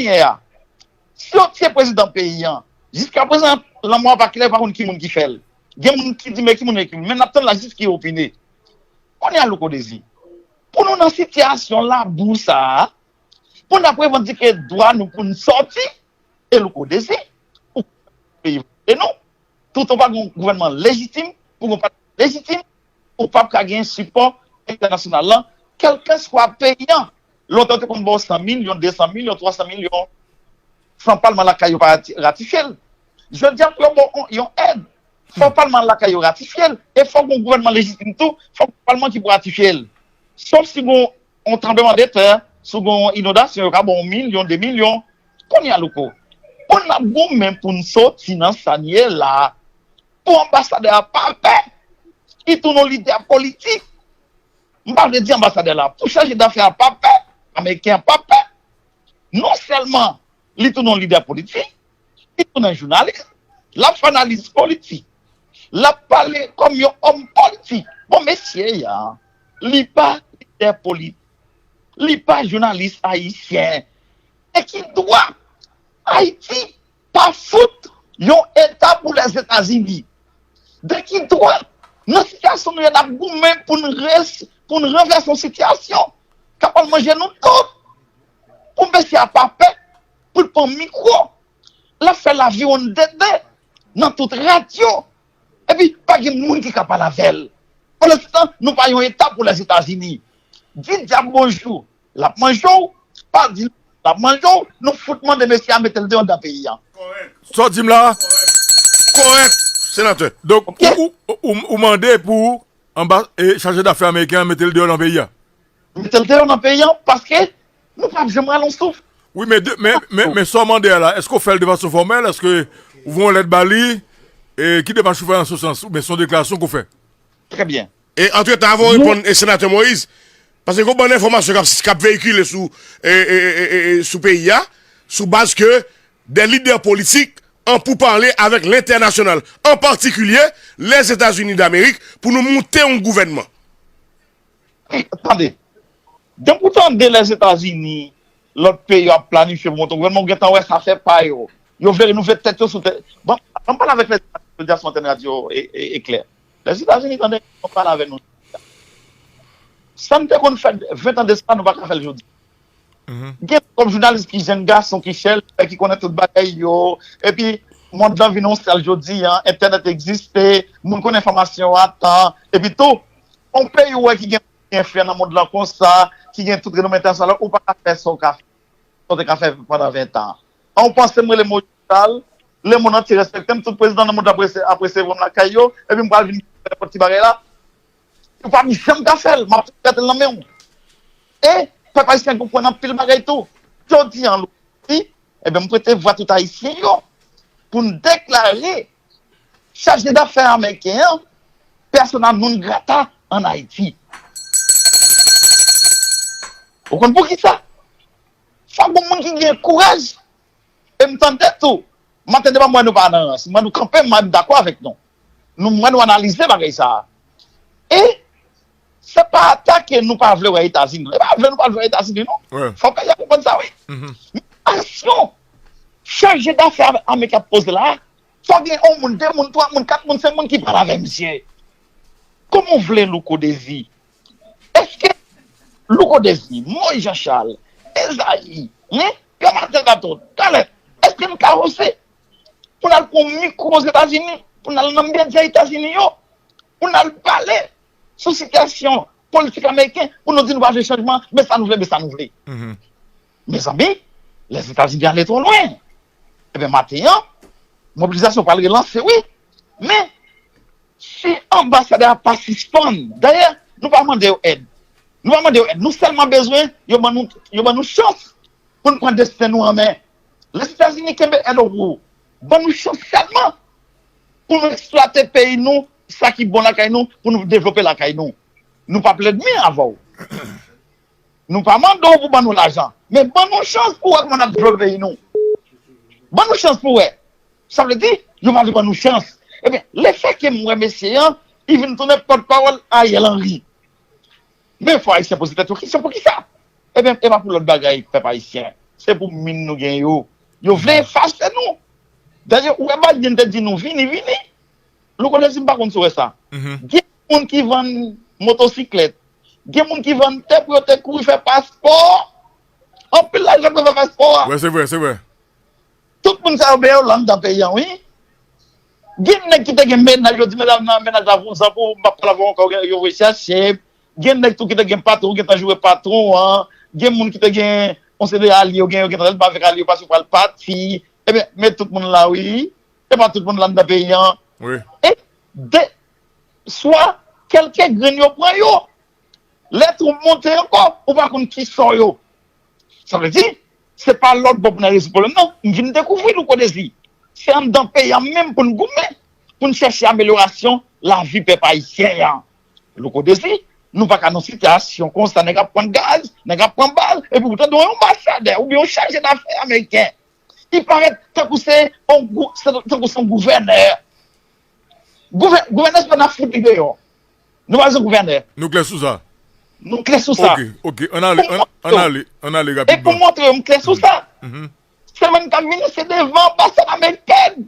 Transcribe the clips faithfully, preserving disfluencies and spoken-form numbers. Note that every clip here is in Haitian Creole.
Kounye a, si yo tiye prezidan peyi an, jiskaprezan, lanmò a pa klè, pa konn ki moun ki fè l. Gen moun ki di, men ki moun ki, men n ap tann la jis ki opine. Kounye a, Louko Dezi, pou nou nan sitiyasyon labou sa a, pou n ap revandike dwa nou pou n sòti, e Louko Dezi, ou peyi vle nou, toutan w pa gen yon gouvènman lejitim, pou gen yon pati lejitim, ou p ap ka gen sipò entènasyonal lan, kèlkeswa peyi an. Lontan yo te konn ba w san milyon, de san milyon, twa san milyon, san palman lakay yo pa rati- ratifye l. Jodi a, pou yo ba w yon, yon èd, fò palman lakay yo ratifye l. E fò gen yon gouvènman lejitim tou, fò gen palman ki pou ratifye l. Sòf si gen yon tranblemanntè, si gen yon inondasyon, yo ka ba w yon milyon, de milyon. Kounye a, Louko, pou n ap goumen pou n soti nan sa n ye la a, pou anbasadè a pa pè, ki tounen yon lidè politik. M pa vle di anbasadè la, pou chaje dafè a pa pè, ameriken an pa pè. Non sèlman li tounen yon lidè politik, li tounen jounalis, l ap fè analiz politik, l ap pale kòm yon òm politik. Bon, mesye a, li pa lidè politik, li pa jounalis ayisyen. E ki dwa Ayiti pa fout yon eta pou Lèzetazini? De ki dwa, nan sitiyasyon nou ye, n ap goumen pou n res- pou n ranvèse yon sitiyasyon k ap al manje nou tout? Pou mesye a pa pè, pou l pran mikwo, l ap fè laviwonndede nan tout radyo. Epi, pa gen moun ki ka pale avè l. Pandansetan, nou pa yon eta pou Lèzetazini. Di dyab bonjou, l ap manje w. Pa di l ap manje w, nou fout mande mesye a mete l deyò nan peyi a. Sa w di m la, kòrèk, senatè. Donk, ou, ou, ou, ou mande pou anba, e, chaje dafè ameriken an mete l deyò nan peyi a. Mete l deyò nan peyi a, paske nou p ap janm rale yon souf. Wi, men, de, men, men, men sa w mande a la, èske w fè l de fason fòmèl? Èske ou voye yon lèt ba li? E, ki demach ou fè nan se sans? Oubyen se yon deklarasyon ke w fè? Trè byen. E antretan, avan w reponn, e, senatè Moïse, paske gen yon bann enfòmasyon k ap, k ap veyikile sou, e, e, e, e, e, sou peyi a, sou baz ke de lidè politik an poupale avèk lentènasyonal, an patikilye Lèzetazini Damerik, pou nou moute yon gouvènman. Tande, depi w tande Lèzetazini, lòt peyi yo ap planifye pou monte yon gouvènman, ou gentan wè sa fè pa yo. Yo vle renouvle tèt yo sou tèt. Bon, ann pale avèk Lèzetazini jodi a sou antèn radyo e, e, Eklè. Lèzetazini, tande, ann pale avèk nou. Sa n te konn fè ven tan de sa, nou pa ka fè l jodi. Gen kòm jounalis ki jèn gason ki chèlbè, ki konnen tout bagay yo, epi mond lan vin yon sèl jodi a, entènèt egziste, moun konn enfòmasyon a tan, epi tou, yon peyi ou wè ki gen, gen enfliyans nan mond lan konsa, ki gen tout renome entènasyonal, ou pa ka fè sa w ka fè, sa w te ka fè pandan ven tan. An, ou panse m rele Moïse Charles, lemonn antye respekte m, tout prezidan nan mond lan ap rese- ap resevwa m lakay yo, epi m pral vin fè nenpòt ti bagay la? Ou pa janm ka fè l, m ap tou gate l nan men w. E pèp ayisyen gen pwen nan anpil bagay tou. Jodi a, Louko Dezi, ebyen, m prete vwa tout ayisyen yo pou n deklare chaje dafè ameriken an persona non grata ann Ayiti. Ou konn poukisa? Fòk gen moun ki gen kouraj. E m tande tou, m ap tande pa m wè nou pa nan rans. M wè nou kanpe, m dakò avèk nou. Nou, m wè nou analize bagay sa a. E se pa atake nou pa vle wè Etazini, non. E pa vle nou pa vle wè Etazini, non. Fòk peyi a konprann sa, wi. Men aksyon chaje dafè Amerik ap poze la a, fòk gen yon moun, de moun, twa moun, kat moun, senk moun ki pale avè misye. Kòman w vle Louko Dezi? Èske Louko Dezi, Moïse Jean Charles, Ezayi, wi, Pierre Marcel Berthold, Caleb, èske n ka oze pou n al pran mikwo Ozetazini, pou n al nan medya Etazini yo, pou n al pale sou sitiyasyon politik ameriken, pou nou di nou pa vle chanjman, men sa nou vle, men sa nou vle. Mezanmi, Lèzetazini ale twò lwen. Ebyen, maten an, mobilizasyon pral relanse, wi. Men, si anbasadè a pa sispann, dayè, nou pa mande yo èd. Nou pa mande yo èd. Nou sèlman bezwen yo ban nou, yo ban nou chans pou n pran desten nou an men. Lèzetazini kenbe èd ou pou ou. Ban nou chans sèlman pou nou eksplwate peyi nou, sa ki bon lakay nou, pou nou devlope lakay nou. Nou p ap lènmi avè w. Nou pa mande w pou ban nou lajan, men ban nou chans pou wè kòman n ap devlope peyi nou. Ban nou chans pou wè. Sa vle di, yo pa vle ban nou chans. Ebyen, lefètke m wè mesye an, li vin tounen pòtpawòl Ariel Henry. Men fò Ayisyen poze tèt yo kesyon, poukisa? Ebyen, e pa pou lòt bagay, pèp ayisyen. se pou min nou gen yo. Yo vle efase nou. Dayè, ou wè Biden te di nou, vini, vini. Louko Dezi, m pa konn si w wè sa. Gen moun ki vann motosiklèt. Gen moun ki vann tè pou yo te kouri fè paspò. Anpil lajan pou yo fè paspò a. Wi, se vre, se vre. Tout moun sa yo byen yo la anndan peyi an, wi. Gen nèg ki te gen mennaj, yo di medam nan, mennaj la vouzan pou m pa pale avè w ankò, yo voye chèche. Gen nèg tou ki te gen patwon, yo gentan joure patwon an. Gen moun ki te gen yon seri de alye, yo gen, yo gentan rele avèk alye yo, paske yo pral pati. Ebyen, men tout moun la, wi. E pa tout moun la anndan peyi an. Wi. E de, swa kèlke grenn yo pran yo. Lè twou monte ankò, ou pa konn ki sò yo. Sa vle di, se pa lòt bò pou n al rezoud pwoblèm nan. M vin dekouvri Louko Dezi. Se anndan peyi a menm pou n goumen, pou n chèche amelyorasyon lavi pèp ayisyen an. Louko Dezi, nou pa ka nan sitiyasyon konsa, nèg ap pran gaz, nèg ap pran bal, epi ou tande yon anbasadè oubyen yon chaje dafè ameriken. Li parèt tankou se yon gou-, se tankou se yon gouvènè. Gouvè-, gouvènè se pa n ap fout li deyò. Nou pa bezwen gouvènè. Nou klè sou sa. Nou klè sou sa. Ok, ok. Ann ale, ann ale, ann ale rapidman. E pou montre yo m klè sou sa. Semèn k ap vini, se devan anbasad amerikèn.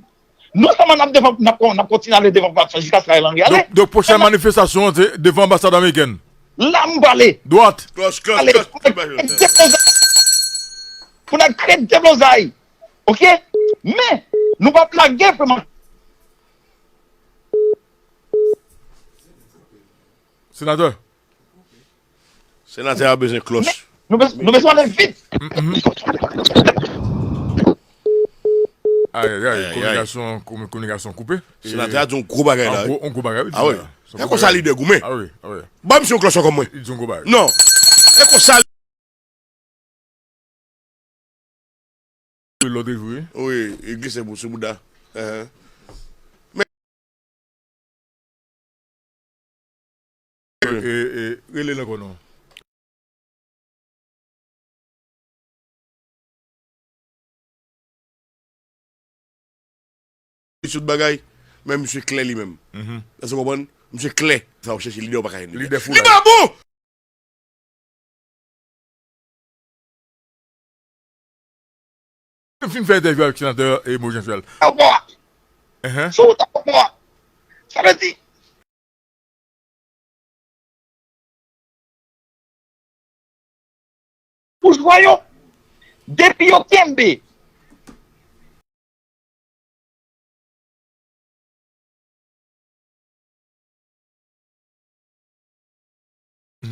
Non sèlman n ap devan, n ap, n ap kontinye ale devan anbasad jiskaske Ariel Henry ale. Donk, donk pwochèn manifestasyon an, se devan anbasad amerikèn. La m prale. Dwat. Klòch, klòch, ale. Klòch. Pou n al krèt deblozay. Pou n al krèt deblozay. Ok? Men, nou p ap lage pou man. Senatè. Senatè a bezwen klòch. Men, nou bez-, nou bezwen ale vit. Ay, ay, ay, kominikasyon, komi-, kominikasyon koupe. Senatè a di yon gwo bagay la, wi. Yon gwo bagay, wi. A wi. E konsa lidè goumen. A wi, a wi. Ban misye yon klòch ankò mwen. Li di yon gwo bagay. Non. E konsa. Lòt jou, wi. Wi, li glise pou sou bouda. Enhen. Men. E, e, e, rele l ankò non. Li sot bagay, men misye klè li menm. Èske w konprann? Misye klè. Sa w chèche, lidè w pa ka jwenn li klè. Li pa bon! Nou fin fè entèvyou avèk senatè Moïse Jean Charles. Sou wout a pouvwa. Sa vle di, boujwa yo, depi yo kenbe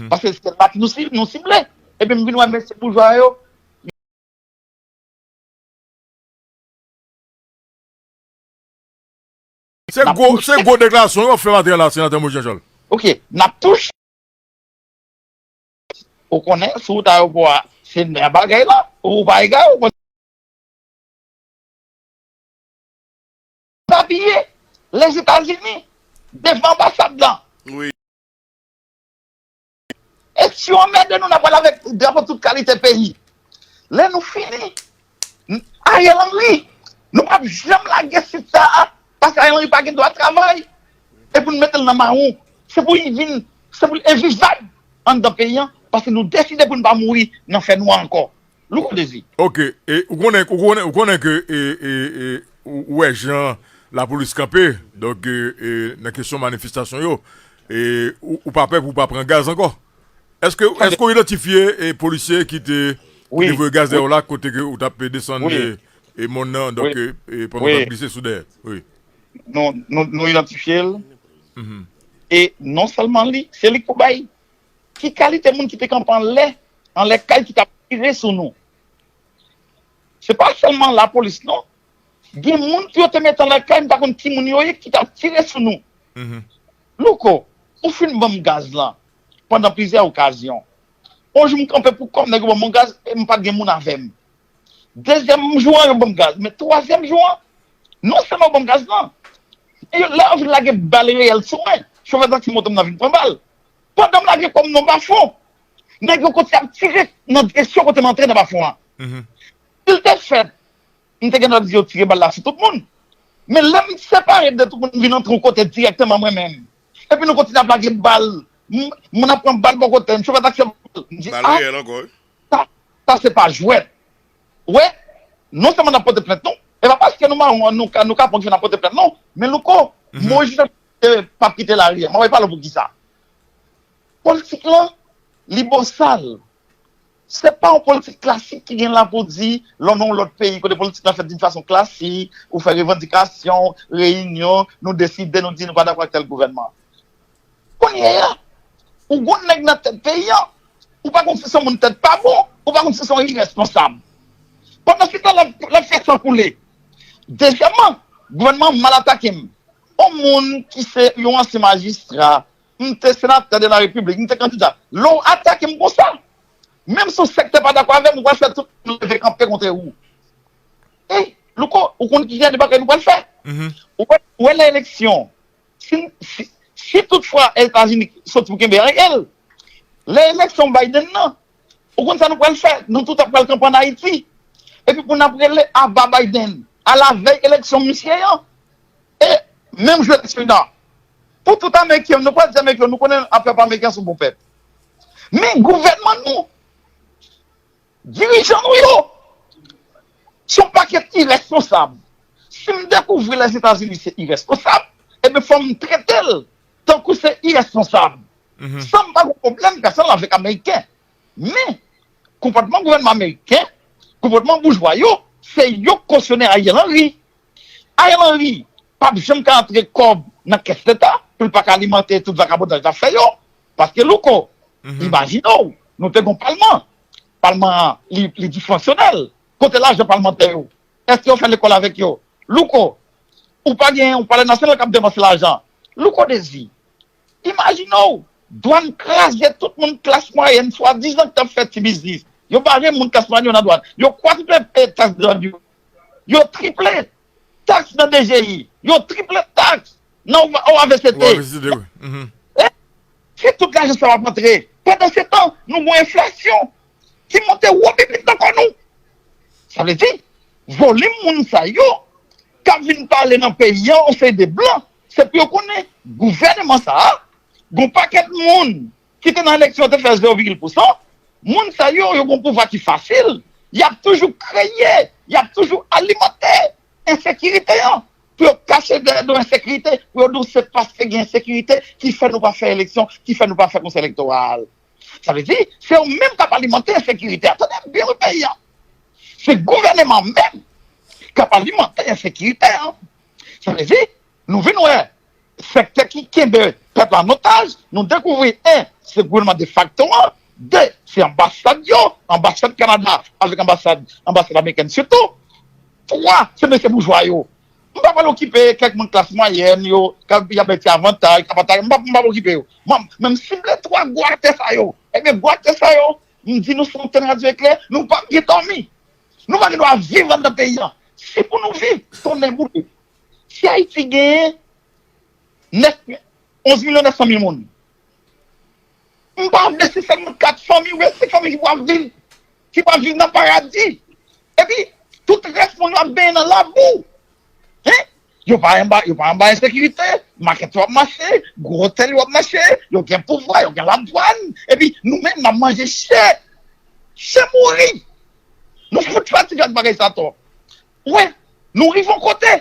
Paske se la nou si-, nou sible. Epi m vin wè mesye boujwa yo. Se gwo, se gwo deklarasyon yo fè maten an la, senatè Moïse Jean Charles. Ok, n ap touche. Ou konnen, sou wout ayewopò a, se nè bagay la. Ou pa egare, ou konnen. Pa bliye, Lèzetazini, devan anbasad lan. Wi. E si yo anmède nou, n ap pale avèk drapo tout kalite peyi. Lè nou fini, n-, Ariel Henry, nou p ap janm lage sit sa a, paske Ariel Henry pa gen dwa travay. E pou n mete l nan mawon, se pou li vin, se pou l envivab anndan peyi an, paske nou deside pou n pa mouri nan fènwa ankò. Louko Dezi. Ok, e ou konnen, ou konnen, ou konnen ke, e, e, e, ou, ou wè jan lapolis kanpe, donk, e, e, nan kesyon manifestasyon yo, e ou, ou pa pè pou w pa pran gaz ankò? Èske, èske w idantifye, e, polisye ki te, ki te voye gaz dèyè w la, kote ke ou t ap desann, e, e, mòn nan, donk, e, e, pandan w t ap glise sou dèyè? Wi. Nou, nou, nou idantifye l. E non sèlman li, se li k pou bay. Ki kalite moun ki te kanpe anlè, anlè kay ki t ap tire sou nou? Se pa sèlman lapolis, non. Gen moun ki yo te mete anlè kay, m pa konn ki moun yo ye, ki t ap tire sou nou. Louko, ou fin ban m gaz lan pandan plizyè okazyon. Yon jou m kanpe pou kò m, nèg yo ban m yon gaz, e m pa t gen moun avè m. Dezyèm jou an, yo ban m gaz. Men twazyèm jou an, non sèlman yo ban m gaz lan, e yo, lè yo vin lage bal reyèl sou mwen, chofè taksi moto m nan vin pran bal. Pandan m lage kò m nan bafon, nèg yo kontinye ap tire nan direksyon kote m antre nan bafon an. Si l te fèt, m te gen dwa di yo tire bal la sou tout moun. Men lè m separe de tout moun, m vin antre yon kote dirèkteman mwen menm. Epi nou kontinye ap lage bal. M, moun ap pran bal bò kote m, chofè taksi ap pran bal. M di, a, sa, sa se pa jwèt. Ou wè, non sèlman n ap pote plent non, e pa paske nou mawon an nou ka, nou ka pran ki fè n ap pote plent non, men Louko, Moyiz p ap kite lari a. Mwen pa pale w poukisa. Politik lan, li bosal. Se pa yon politik klasik ki gen la pou di, lè w nan yon lòt peyi, kote politik lan fèt d'une façon classique, ou fè revandikasyon, reyinyon, nou deside, nou di nou pa dakò ak tèl gouvènman. Kounye a, ou gon nèg nan tèt peyi an, ou pa konn si se yon moun tèt pa bon, ou pa konn si se yon iresponsab. Pandan se tan, l ap, l ap fè san koule. Dezyèmman, gouvènman an mal atake m. Yon moun ki se yon ansyen majistra, m te senatè de la repiblik, m te kandida. Lè w atake m konsa, menm si yon sektè pa dakò avè m, ou pral fè tout moun leve kanpe kont ou. Ey, Louko, ou konn ki jan de bagay nou pral fè? Ou wè, ou wè lè eleksyon, si, si, si toutfwa Etazini soti pou kenbe règ l, lè eleksyon Biden nan, ou konn sa nou pral fè? Nou tout ap pral kanpe ann Ayiti. Epi pou n ap rele aba Biden, alavèy eleksyon misye an. E menm jou eleksyon nan, pou tout Ameriken, nou pral di Ameriken, nou konnen afè pa Ameriken sou bon pèp. Men gouvènman nou, dirijan nou yo, se yon pakèt iresponsab. Si m dekouvri Lèzetazini se iresponsab, ebyen fò m trete l tankou se iresponsab. San m pa gen pwoblèm pèsonèl avèk Ameriken. Men, konpòtman gouvènman ameriken, konpòtman boujwa yo, se yo k kosyone Ariel Henry. Ariel Henry p ap janm ka antre kòb nan kès leta pou l pa ka alimante tout vakabonnaj l ap fè yo. Paske Louko, imajine w, nou te gon palman. Palman an, li, li disfonksyonèl. Kote lajan palmantè yo? Èske yo fè lekòl avèk yo? Louko, ou pa gen yon palè nasyonal k ap depanse lajan. Louko Dezi, imajine w, dwàn kraze tout moun klas mwayèn swadizan k t ap fè ti biznis. Yo bare moun klas mwayèn yo nan dwàn. Yo kwadriple taks dwàn yo. Yo triple taks nan D G I. Yo triple taks nan O A V C T. O A V C T, wi. E si tout lajan sa yo ap antre, pandan se tan, nou gon enflasyon ki monte wo pipit nan kò nou. Sa vle di, volim moun sa yo k ap vin pale nan peyi an, yon seri de blan, se pou yo konnen gouvènman sa a, gon pakèt moun ki te nan eleksyon te fè zewo vigil pousan, moun sa yo, yo gon pouvwa ki fasil, y ap toujou kreye, y ap toujou alimante ensekirite an. Pou yo kache dèyè do ensekirite, pou yo di w se paske gen ensekirite ki fè nou pa fè eleksyon, ki fè nou pa fè konsèy elektoral. Sa vle di, se yo menm k ap alimante ensekirite a. Tande m byen wi peyi a. Se gouvèneman menm k ap alimante ensekirite a. Sa vle di, nou vin wè sektè ki kenbe pèp la an otaj, nou dekouvri, en, se gouvènman defakto an, de, se anbasad yo, anbasad Kanada avèk anbasad, anbasad amerikèn sitou, twa, se mesye boujwa yo. M p ap al okipe kèk moun klas mwayèn yo, k ap, y ap bay ti avantaj, k ap atak, m p ap, m p ap okipe yo. Mwen, men m sible twa gwo aktè sa yo. Ebyen, gwo aktè sa yo, m di nou sou antèn Radyo Eklè, nou p ap gen dòmi. Nou pa gen dwa viv anndan peyi a. Si pou nou viv, tonnè boule. Si Ayiti genyen nèf, onz milyon nèf san mil moun, m pa vle se sèlman kat fanmi oubyen senk fanmi ki pral viv, ki pral viv nan paradi. Epi, tout rès moun yo ap benyen nan labou. Hein? Yo pa anba, yo pa anba ensekirite, makèt yo ap mache, gwo otèl yo ap mache, yo gen pouvwa, yo gen ladwàn, epi nou menm n ap manje chè. Chè mouri. Nou fout fatige ak bagay sa twòp. Ou wè, nou rive yon kote.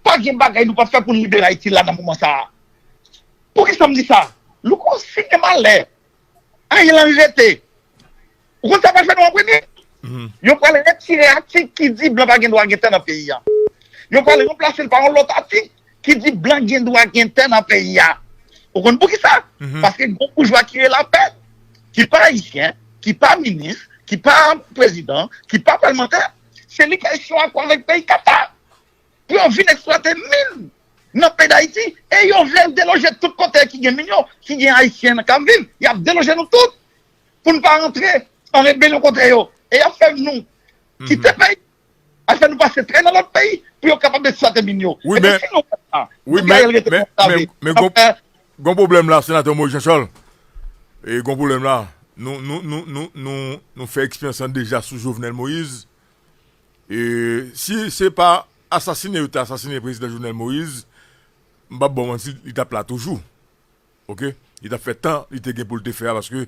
Pa gen bagay nou pa fè pou n libere Ayiti la nan moman sa a. Poukisa m di sa? Louko, si gen malè, Ariel Henry rete. Ou konn sa pral fè nou an premye? Yo pral retire atik ki di blan pa gen dwa gen tè nan peyi a. Yo pral ranplase l pa yon lòt atik ki di blan gen dwa gen tè nan peyi a. Ou konn poukisa? Paske gon boujwa ki rele Lapèn, ki pa ayisyen, ki pa minis, ki pa prezidan, ki pa palmantè, se li k al siyen yon akò avèk peyi Kata pou yo vin eksplwate min nan peyi Dayiti, e yo vle deloje tout kote ki gen min yo, ki gen ayisyen k ap viv, y ap deloje nou tout pou n pa rantre an rebelyon kont yo. E y ap fè nou kite peyi, y ap fè nou pase trè nan lòt peyi pou yo kapab eksplwate min yo. Wi, men, si nou fè sa, wi, men, Ariel rete men, men, men gon, gon pwoblèm la, Senatè Moïse Jean Charles. E gon pwoblèm la. Nou, nou, nou, nou, nou, nou fè eksperyans lan deja sou Jovenel Moïse. E si se pa asasinen yo te asasinen Prezidan Jovenel Moïse, m p ap ba w manti, li t ap la toujou. Oke? Li t ap fè tan li te gen pou l te fè a, paske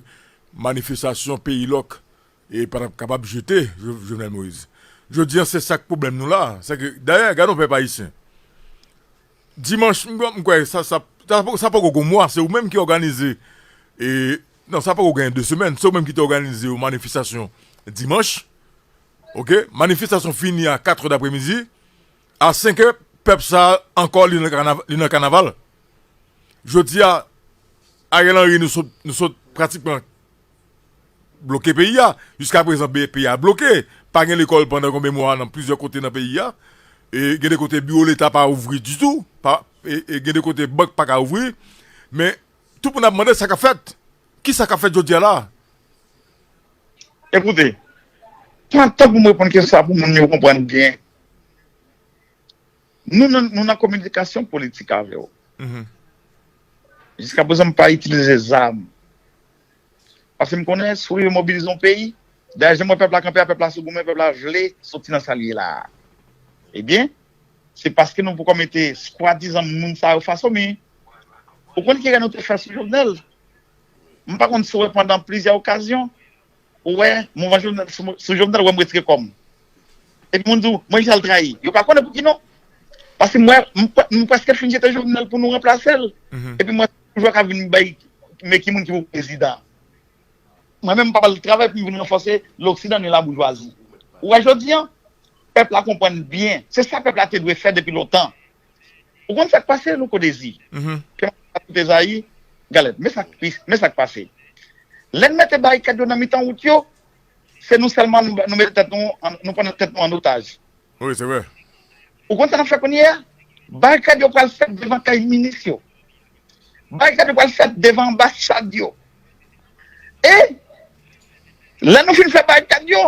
manifestasyon peyi lòk e pa t ap kapab jete Jo-, Jovenel Moïse. Jodi a, se sa k pwoblèm nou la. Se ke, dayè, gade yon pèp ayisyen. Dimanch, m, m kwè, sa, sa, sa, sa poko gon mwa, se ou menm ki òganize, e, non, sa poko gen de semèn, se ou menm ki te òganize yon manifestasyon dimanch, oke? Manifestasyon fini a katrè dapremidi, a senkè, pèp sa ankò, li nan kanav-, li nan kanaval. Jodi a, Ariel Henry, nou sot, nou sot pratikman bloke peyi a. Jiska prezan, be-, peyi a bloke. Pa gen lekòl pandan konbyen mwa nan plizyè kote nan peyi a. E gen de kote biwo leta pa ouvri ditou. Pa, e, e gen de kote bank pa ka ouvri. Men, tout moun ap mande sa k ap fèt. Kisa k ap fèt jodi a la? Ekoute, tan, tan pou m reponn kesyon sa pou moun yo konprann byen. Nou nan, nou nan kominikasyon politik avè w. Jiska prezan, m pa itilize zam. Paske m konnen si w rive mobilize yon peyi, dayè, jan m wè pèp la kanpe a, pèp la sou goumen, pèp la vle soti nan sa l ye la a. Ebyen, se paske nou poko mete swadizan moun sa yo fas o mi. Ou konn ki erè nou te fè sou Jovenel? M pa konn si w wè pandan plizyè okazyon, ou wè, mouvman Jovenel, sou, sou Jovenel, ou wè m retire kò m. Epi moun di w, mwen Michel trayi. Yo pa konnen pou ki non. Paske m wè, m, m prèske fin jete Jovenel pou nou ranplase l. Epi m wè, toujou ka vin bay, men ki moun ki pou prezidan. Mwen menm, m pa pral travay pou m vin ranfòse loksidan ni laboujwazi. Ou wè jodi a, pèp la konprann byen. Se sa pèp la te dwe fè depi lontan. Ou konn sa k pase, Louko Dezi? Ke m ap koute Zayi, Galèt, men sa k pi, men sa k pase. Lè n mete barikad yo nan mitan wout yo, se nou sèlman nou, nou mete tèt nou, an- nou pran tèt nou an otaj. Wi, se vre. Ou konn sa n ap fè kounye a? Barikad yo pral fèt devan kay minis yo. Barikad yo pral fèt devan anbasad yo. E lè nou fin fè barikad yo,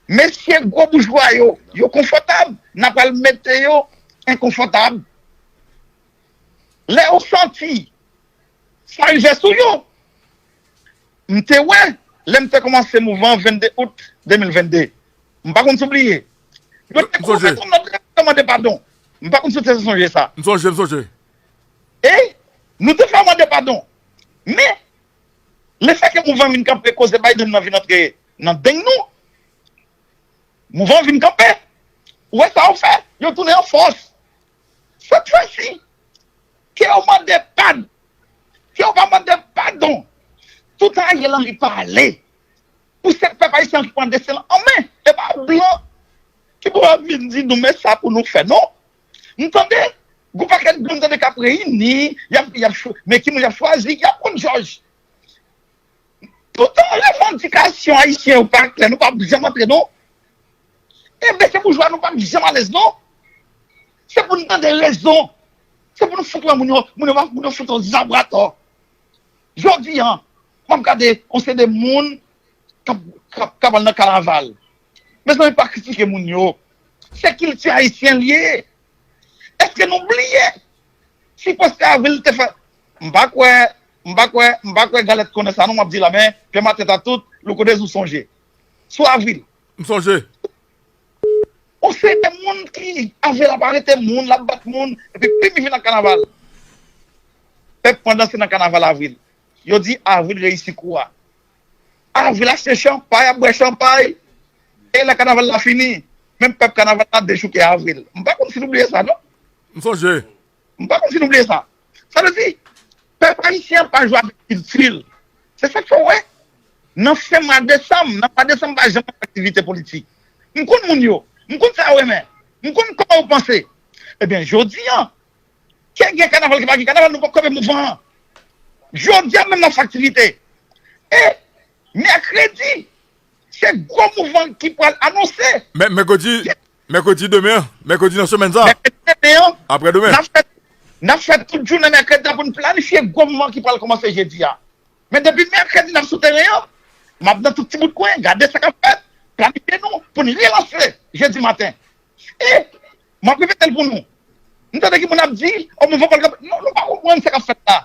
mesye gwo boujwa yo, yo konfòtab, n a pral mete yo enkonfòtab. Lè yo santi sa rive sou yo, m te wè, lè m te kòmanse mouvman vennde out de mil vennde. M pa konn si w bliye. Yo te koupe tout nòt rèv mande padon. M pa konn si w te sonje sa. M sonje, m sonje. E nou te fè mande padon. Men, lefètke mouvman vin kanpe, koze Biden nan vin antre nan deng nou, mouvman vin kanpe. Ou wè sa yo fè? Yo tounen an fòs. Sèt fwa si, ke yo mande padon, ke yo pa mande padon. Tout Ariel Henry pale. Pou se pèp ayisyen ki pran desten an men. E pa blan ki pou ap vin di nou men sa pou nou fè, non. M tande, gon pakèt blan m tande k ap reyini, y ap, y ap, men ki moun y ap chwazi, y ap konn jòj. Toutan revandikasyon ayisyen yo pa klè, nou p ap janm antre, non. Enben, se boujwa nou p ap janm alèz, non. Se pou n tande rezon. Se pou nou fout wè moun yo, moun yo, moun yo fout yon zab atò. Jodi a, m ap gade yon seri de moun k ap, k ap, k ap al nan kanaval. Mezanmi, pa kritike moun yo. Se kilti ayisyen l ye. Èske nou bliye si Pwòspè Avril te fè? M pa kwè, m pa kwè, m pa kwè Galèt konnen sa non, m ap di la, men Pè Maten ta tout, Louko Dezi ou sonje. Sou Avril. M sonje. Ou se de moun ki Avril ap arete moun, l ap bat moun, epi pim li vin nan kanaval. Pèp pandan se nan kanaval Avril. Yo di Avril reyisi kou a. Avril achte chanpay, ap bwè chanpay. E lè kanaval la fini, menm pèp kanaval la dechouke Avril. M pa konn si nou bliye sa, non. M sonje. M pa konn si nou bliye sa. Sa vle di, pèp ayisyen an pa jwe avèk kilti l. Se sa k fè w wè, nan fen mwa desanm, nan mwa desanm pa janm gen aktivite politik. M konn moun yo, m konn sa yo renmen, m konn kòman yo panse. Ebyen, jodi a, ke gen kanaval, ke pa gen kanaval, nou poko kanpe mouvman an. Jodi a menm n ap fè aktivite. E mèkredi, se gwo mouvman ki pral anonse. Mè, mèkredi, mèkredi demen, mèkredi nan semèn sa. Mèkredi demen an, Aprè demen. N ap fè, n ap fè tout jounen mèkredi an pou n planifye gwo mouvman ki pral kòmanse jedi a. Men depi mèkredi n ap sou teren an, m ap nan tout ti bout kwen, gade sa k ap fèt, planifye nou pou n relanse jedi maten. E m ap repete l pou nou. M tande ki moun ap di, o, mouvman pral kanpe. Non, nou pa konprann sa k ap fèt la.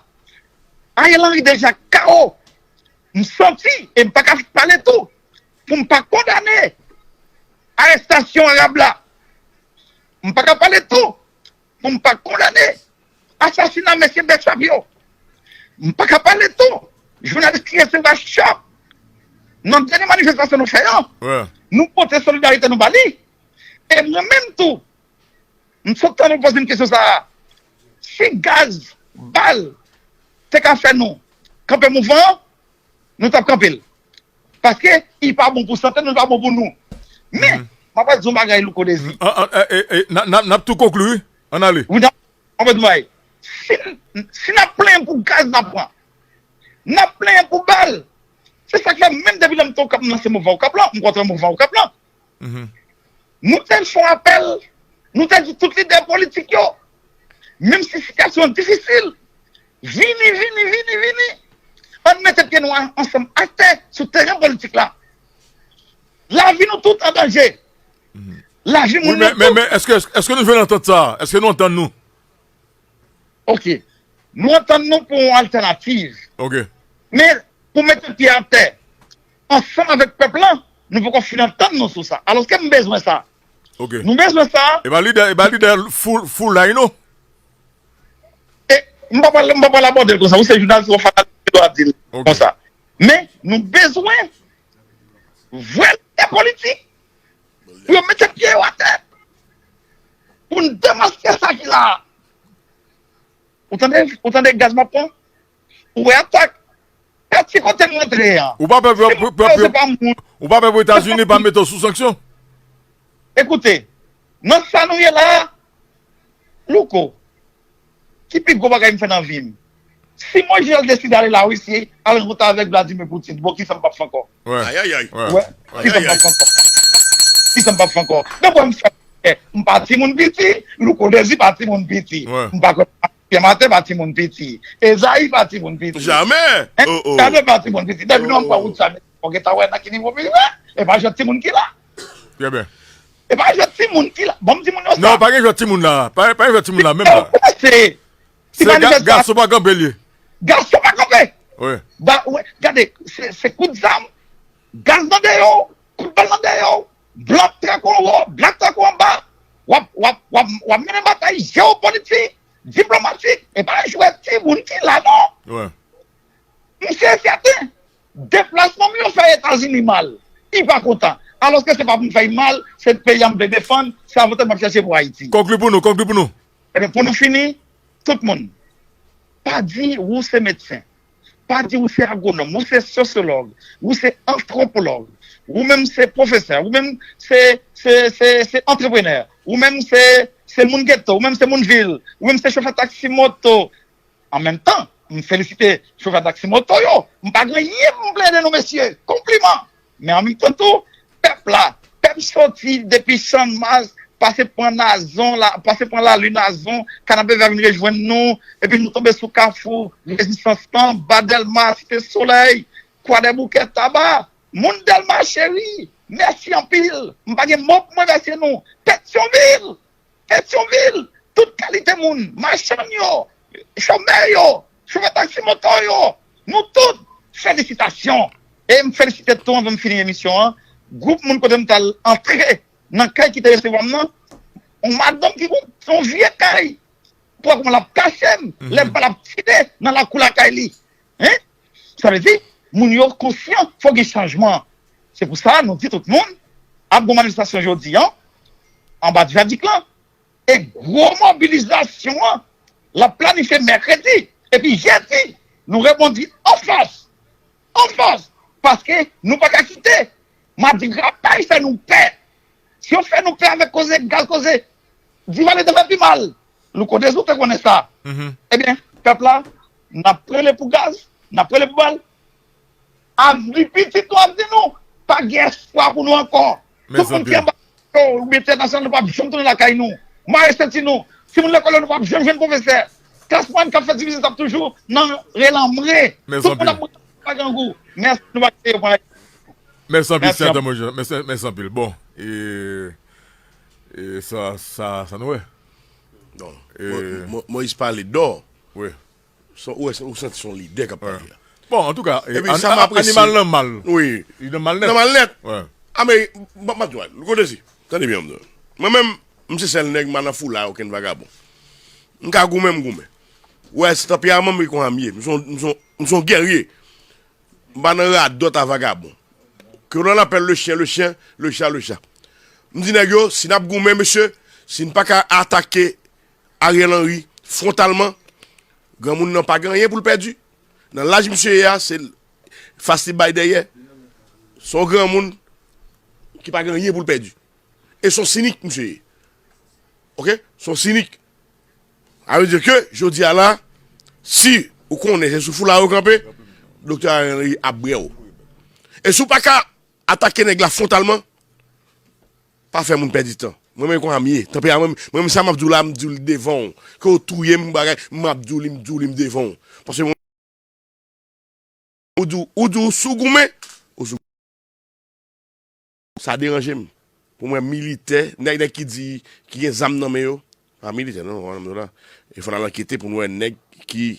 Ariel Henry deja K O. M santi, e m pa ka pale tou, pou m pa kondane arestasyon Arab la. M pa ka pale tou, pou m pa kondane asasina mesye Bèchap yo. M pa ka pale tou, jounalis ki resevwa chòk nan dènye manifestasyon nou fè an. Wè. Nou pote solidarite nou ba li. E mwen menm tou, m sot tann ou poze m kesyon sa a. Si gaz, bal, te ka fè nou kanpe mouvman an, nou t ap kanpe l. Paske li pa bon pou sante nou, li pa bon pou nou. Men, m ap di yon bagay, Louko Dezi. N ap tou konkli, wi. Ann ale. Wi, n ap, m ap di yon bagay. Si, si n ap plenyen pou gaz n ap pran, n ap plenyen pou bal. Se sa k fè menm depi lè m te Okap, m nan se mouvman Okap lan, m kontre mouvman Okap lan. Nou te fè yon apèl, nou te di tout lidè politik yo, menm si sitiyasyon an difisil, vini, vini, vini, vini, ann mete pye nou a- ansanm atè sou teren politik la. Lavi nou tout an danje. Lavi Wi, moun men, nou men, tout. men èske, èske nou jwenn antant sa a? Èske nou antann nou? Ok. Nou antann nou pou yon altènativ. Ok. Men, pou mete pye atè, ansanm avèk pèp lan, nou poko fin antann nou sou sa. Alòske m bezwen sa. Ok. Nou bezwen sa. E pa lidè, e pa lidè full, full la, non? E, m pa pral, m pa pral abòde l konsa. Ou se jounalis, ou fè analiz, ou dwa di l Ok. konsa. Men, nou bezwen vre lidè politik pou yo mete pye yo atè. Pou n demaske sa ki la a. Ou tande, ou tande gaz m ap pran? Ou wè atak? Gad ki kote m rantre an. Ou pa pè pou, Si pou, pou, mwen, se pou, pa moun. Ou pa pè pou Etazini pa mete w sou sanksyon? Ekoute, nan sa nou ye la a, Louko, ki pi gwo bagay m fè nan vi m? Si Moïse Jean deside ale Larisi, al rankontre avèk Vladimir Putin, bon, kisa m p ap fè ankò? Wè. Ayayay. Wè. Wè. Kisa m p ap fè ankò? Kisa m p ap fè ankò? Donk, wè, m fè, m pa timoun piti, Louko Dezi pa timoun piti. Wè. M pa kwè Pierre Martin pa timoun piti. Ezayi pa timoun piti. Jamè! Hein? Oh, oh. Jamè pa timoun piti. Depi nou an pran wout sa, men, ou gentan wè nan ki nivo m rive. E pa jwèt timoun ki la. Trè byen. E pa jwèt timoun ki la. Bon, m di moun yo sa. Non, pa gen jwèt timoun la. Pa, pa gen jwèt timoun la, menm la. Se Se ga- manifestasyon. Gason pa kanpe l ye. Gason pa kanpe. Wi. Ba, wi, gade, se, se kout zam, gaz nan dèyè w, kout bal nan dèyè w, blan trako anwo, blan trako anba. W ap, w ap, w ap, w ap mennen batay jewopolitik, diplomatik, e pa jwèt timoun ki la, non. Wi. Misye sèten, deplasman m yo fè Etazini mal. Li pa kontan. Alòske se pa pou m fè l mal, se peyi a m vle defann, se avantay m ap chèche pou Ayiti. Konkli pou nou, konkli pou nou. Ebyen, pou nou fini, tout moun, pa di ou se medsen, pa di ou se agwonòm, ou se sosyològ, ou se antwopològ, ou menm se pwofesè, ou menm se, se, se, se antreprenè, ou menm se, se moun geto, ou menm se moun vil, ou menm se chofè taksi moto, An menm tan, m felisite chofè taksi moto yo. M pa gen anyen pou m plede non, mesye. Konpliman. Men an menm tan tou, pèp la, pèp soti depi Channmas, pase pran Nazon, la, pase pran Lali Nazon, Kanapevè vin rejwenn nou, epi nou tonbe sou Kafou Rezistans lan, ba Dèlma, Site Solèy, Kwadèboukè, Taba. Moun Dèlma cheri, mèsi anpil. M pa gen mo pou m remèsye nou. Petyonvil! Petyonvil, tout kalite moun, machann yo, chomè yo, chofè taksi moto yo, nou tout, felisitasyon. E m felisite tou, anvan m fini emisyon an, gwoup moun kote m t al antre nan kay ki te resevwa m nan, yon madanm ki gon yon vye kay, pran kòman l ap kache m, lè m pral ap tire nan lakou lakay li. Hein? Sa vle di, moun yo konsyan, fò gen chanjman. Se pou sa, nou di tout moun, ap gon manifestasyon jodi an, anba vyadik lan, e gwo mobilizasyon an, l ap planifye mèkredi, epi jedi, nou rebondi an fòs, an fòs, paske nou pa ka kite madrapaj fè nou pè. Si yo fè nou pè avèk koze, gaz koze, Divalye te fè pi mal. Louko Dezi, ou te konnen sa. Ebyen, pèp la, n ap rele pou gaz, n ap rele pou bal. Avni pitit nou ap di nou, pa gen espwa pou nou ankò. Tout moun ki anba yo, oubyen entènasyonal, nou p ap janm tounen lakay nou. Mare senti nou. Timoun lekòl yo, nou p ap janm jwenn pwofesè. Klas mwayèn k ap fè divizyon, t ap toujou nan relanmre. Tout moun ap mouri pa grangou. Mèsi, nou pa kite yo pran. Mèsi anpil, Mèsi Sètan anpil. Monjè. Mèsi, mèsi anpil. Bon, e, e sa, sa, sa nou wè. Non. E, Mo- Mo- Moyiz pale dò. Wi. Son, ou, wè, ou santi son lidè k ap Wi. Pale la. Bon, antouka, e, Epi an- sa m a- apresye. Animal nan mal. Wi. Li nan mal nèt. Nan mal nèt. Wi. A, men, m ap di w, Louko Dezi, tande byen, m di w. Mwen menm, m se sèl nèg, m pa nan foula okenn vagabon. M ka goumen, m goumen. Ou wè, se tanperaman m, e konsa m ye. M se yon, m se yon, m se yon gèrye. M pa nan radòt a vagabon. Que l'on appelle le chien le chien, le chat le chat. M di nèg yo, si n ap goumen, mesye, si n pa ka atake Ariel Henry fwontalman, granmoun nan pa gen anyen pou l pèdi. Nan laj misye ye a, se fas li bay dèyè. Se yon granmoun ki pa gen anyen pou l pèdi. E se yon sinik misye ye. Oke? Se yon sinik. Sa vle di ke, jodi a la, si ou konnen se sou foula yo kanpe, Doktè Ariel Henry ap brè w. E si w pa ka atake nèg la fwontalman, pa fè moun pèdi tan. Mwen menm konsa m ye. Tanpri a mwen, mwen menm sa m ap di w la, m di w li devan w. Ke w touye m, bagay, m ap di w li, m di w li, m devan w. Paske mwen, ou di w, ou di w sou goumen, ou sou. Sa deranje m. Pou mwen, militè, nèg, nèg ki di, ki gen zam nan men yo, pa militè, non, non, non, la. E fò n al ankete pou n wè nèg ki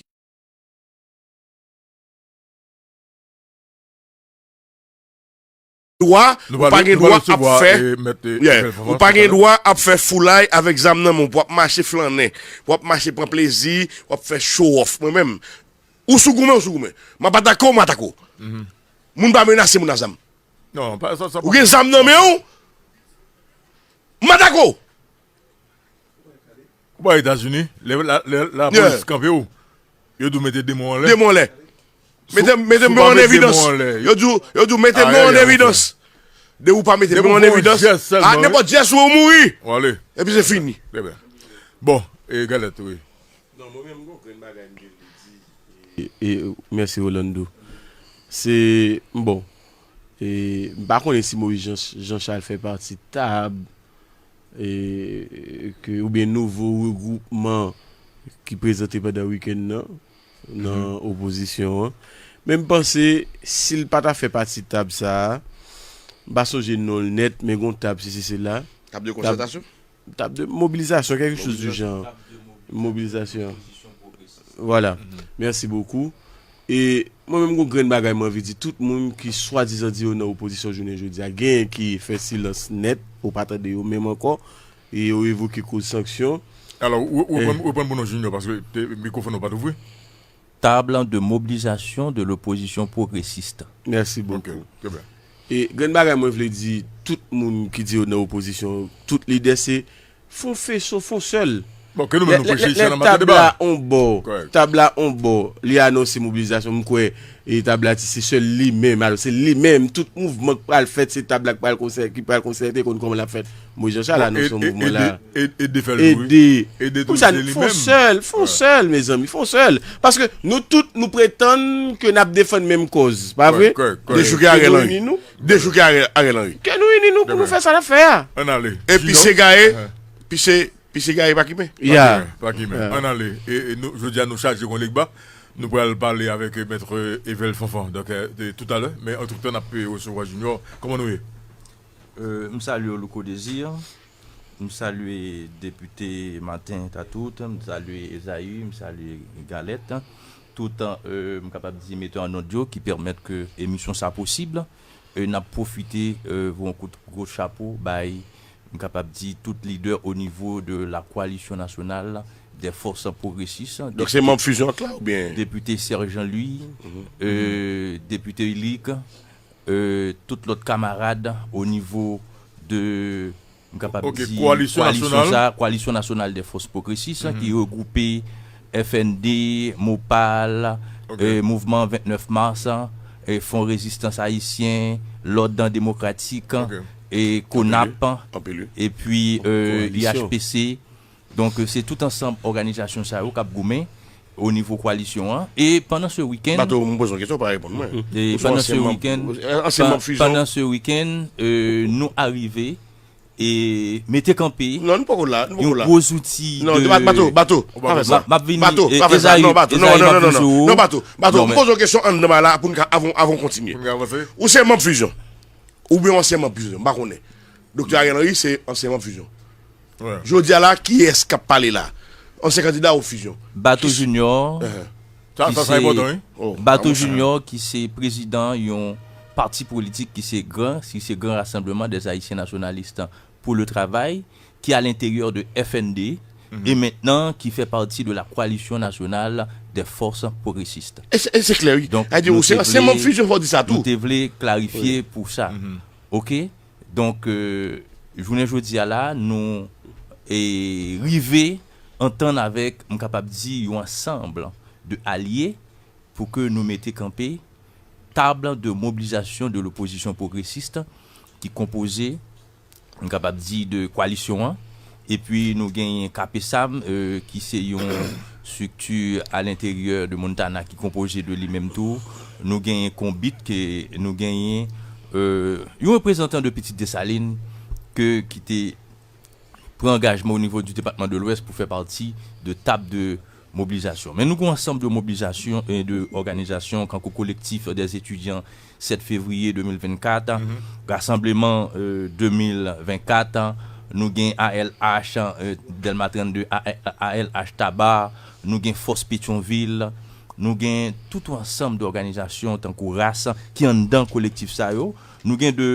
dwa, ou pa gen dwa ap fè, yeah, ou pa gen dwa ap fè foulay avèk zam nan men w, pou w ap mache flannen, pou w ap mache pran plezi, pou w ap fè show off. Mwen menm, ou sou goumen, ou sou goumen. M ap atake w, m atake w. Moun pa menase moun a zam. Non, pa, sa, sa, ou gen zam nan men w, m atake w. Ou pa Etazini, lè la, lè lapolis kanpe w, yo di w mete de men w anlè. De men w anlè. Mete, mete men w an evidans. Yo di w, yo di w mete men w an evidans. Depi w pa mete men w an evidans, a nenpòt jès ou mouri. Epi se fini. Bon, e Galèt, wi. Non, mwen menm, gon grenn bagay m te vle di. E, e, mèsi, Rolando. Se, bon, e, m pa konnen si Moïse Jean, Jean Charles fè pati tab, e, ke, oubyen nouvo regwoupman ki prezante pandan wikenn nan, nan opozisyon an. Men m panse, si l pa ta fè pati tab sa a, m pa sonje non l nèt, men gon tab, sesi, sela. Tab de konsètasyon? Tab de mobilizasyon, quelque chose du genre. Mobilizasyon. Voilà. Merci beaucoup. E mwen menm, gon grenn bagay mwen anvi di tout moun ki swadizan di yo nan opozisyon jounen jodi a, genyen ki fè silans nèt, ou pa tande yo menm ankò, e yo evoke koz sanksyon. Alò, ou, ou, ou pran, ou pran pou nou, Junior, paske te, mikwofòn ou pa t ouvri. Table de mobilisation de l'opposition progressiste. Mèsi bokou. E grenn bagay mwen vle di, tout moun ki di yo nan opozisyon, tout lidè se fon feso, fon sèl. Bon, ke nou menm nou preche isi a nan maten deba. Tab la on bò, tab la on bò, li anonse mobilizasyon, m kwè, e tab la di se sèl li menm, alò se li menm, tout mouvman k pral fèt, se tab la k pral konsè-, ki pral konsète, konn kòman l ap fèt. Moïse Jean Charles anonse yon mouvman la. Ede, ede fè l tou, wi. Ede tou, se li menm. Fon sèl, fon sèl, mezanmi, fon sèl. Paske nou tout, nou pretann ke n ap defann menm kòz, pa vre? Dechouke Ariel Henry. Dechouke Ariel, Ariel Henry. Ke nou ini nou pou nou fè sa n ap fè a. Ann ale. E pise gaye, pise, pise gaye pa kimen. Pa kimen, pa kimen. Ann ale. E, e nou, jodi a nou chaje kon legba. Nou pral pale avèk, e, mèt, e, Evel Fanfan. Donk, e, de, toutalè. Men antretan, n ap, e, resevwa Junior. Kòman nou ye? Euh, m salye w, Louko Désir. M salye depite Martin Tatout. M salye Esaü. M salye Galèt. Tout, euh, m kapab di metè an nòd yo ki pèmèt ke emisyon sa posib. Euh, n ap pwofite, euh, voye yon kout gwo chapo bay, m kapab di, tout lidè o nivo de la coalition nationale des forces progressistes. Donk, se manm Fusion ak la, oubyen? Depite Serge Jean-Louis, euh, depite Ulick, euh, tout lòt kamarad o nivo de, m kapab di, koalisyon sa, Coalition Nationale des Forces Progressistes, ki regwoupe F N D, MOPAL, euh, Mouvman vennèf Mas, euh, Fon Rezistans Ayisyen, Lòd Demokratik, e KONAP, epi, euh, I H P C. Donk, se tout ansanm òganizasyon sa yo k ap goumen o nivo koalisyon an. E pandan se wikenn, Bato, m poze yon kesyon, w pa reponn mwen. E pandan se wikenn, pa-, pandan se wikenn, euh, nou arive e mete kanpe yon gwo zouti de... Non, Bato, Bato, pa fè sa. M ap vini, Ezaü, Ezaü, m ap vin sou ou. Non, Bato, Bato, m poze yon kesyon anndan la pou n ka, avan, avan w kontinye. Ou se manm Fusion. Oubyen w ansyen manm Fusion, m pa konnen. Doktè Ariel Henry se ansyen manm Fusion. Jodi a la, kiyès k ap pale la? Ansyen kandida ou Fusion? Bato Junior, Bato Junior ki se prezidan yon pati politik ki se gran, ki se Grand Rassemblement des Haïtiens Nationalistes pour le Travail, ki à l'intérieur de F N D, e mentnan ki fè pati de la Coalition Nationale des Forces Progressistes. E se klè, wi. Donk, nou te vle, nou te vle klarifye pou sa. Oke? Donk, jounen jodi a la, nou e, rive antann avèk, m kapab di, yon ansanm de alye pou ke nou mete kanpe Table de mobilisation de l'opposition progressiste ki konpoze, m kapab di, de koalisyon an. Epi nou genyen K P SAM, ki se yon strikti alenteryè de Montana ki konpoze de li menm tou. Nou genyen Konbit, ke nou genyen yon reprezantan de Pitit Desalin ke ki te pran angajman o nivo di depatman de Lwès pou fè pati de tab de mobilizasyon. Men nou gen yon ansanm de mobilizasyon e de òganizasyon kankou Collectif des Étudiants sept février deux mille vingt-quatre, Rassemblement deux mille vingt-quatre, nou gen A L H, Dèlma trannde, A L H Taba, nou gen Fòs Petyonvil, nou gen tout yon ansanm de òganizasyon tankou ras ki anndan kolektif sa yo. Nou gen de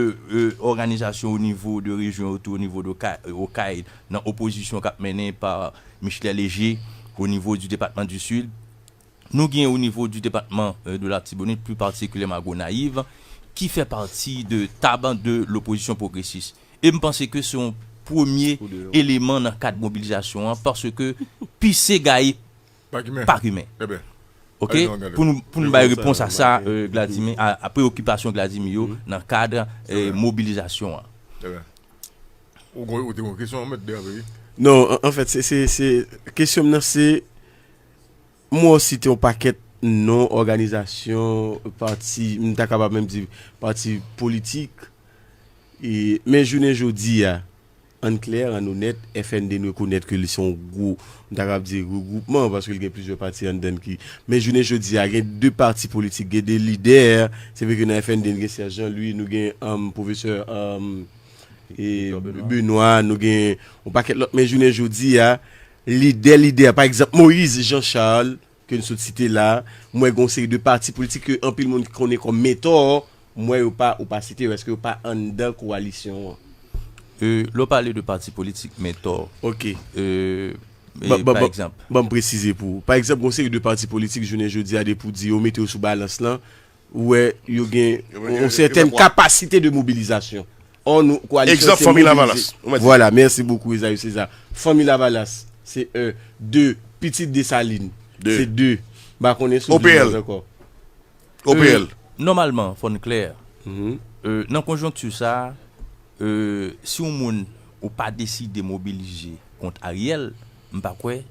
òganizasyon o nivo de rejyon yo tou, o nivo de Okay, nan opozisyon k ap mennen pa Michelet Léger o nivo di depatman di Sid. Nou gen o nivo di depatman de Latibonit, pli patikilyèman Gonayiv, ki fè pati de tab de lopozisyon pwogresis. E m panse ke se yon premye eleman nan kad mobilizasyon an, paske pise gaye pa kimen. Oke? Pou nou, pou nou bay repons a sa, Gladimi, a, a preyokipasyon Gladimi yo nan kad mobilizasyon an. Ou gon, ou te gon kesyon, mèt Dervé? Non, an, anfèt, se, se, se, kesyon m nan se, m wè w site yon pakèt non òganizasyon, pati, m ta kapab menm di pati politik, e, men jounen jodi a, ann klè, ann onèt, F N D N rekonèt ke li se yon gwo, m ta kapab di regwoupman, paske l gen plizyè pati anndan l ki, men jounen jodi a, gen de pati politik, gen de lidè, se vre ke nan F N D N gen Serge Jean Louis, nou gen, um, pwofesè, um, e, Benoît, nou gen yon pakèt lòt, men jounen jodi a, lidè, lidè, pa egzanp, Moïse Jean Charles, ke n sot site la, m wè gen yon seri de pati politik ke anpil moun konnen kòm mentò, m wè yo pa, ou pa site yo, èske yo pa anndan kowalisyon an? E, lè w pale de pati politik mentò, Ok. e, e, Ban, ban, pa ban, egzanp, ban m presize pou ou. Pa egzanp, gen yon seri de pati politik jounen jodi a, depi w di yo mete yo sou balans lan, ou wè yo gen Yo gen, yon yo sètèn gen pwa. kapasite de mobilizasyon. Ò, nou, koalisyon Egzanp, se Fanmi mobilize. Lavalas. Ou mèt di. Vwala, mèsi bokou, Ezayu César. Fanmi Lavalas, se en. De, Pitit Desalin, De. Se de. M pa konnen si w O P L. ankò. O P L. Nòmalman, fò n klè. Mhm. E, nan konjonkti sa, e, si yon moun ou pa deside mobilize kont Ariel, m pa kwè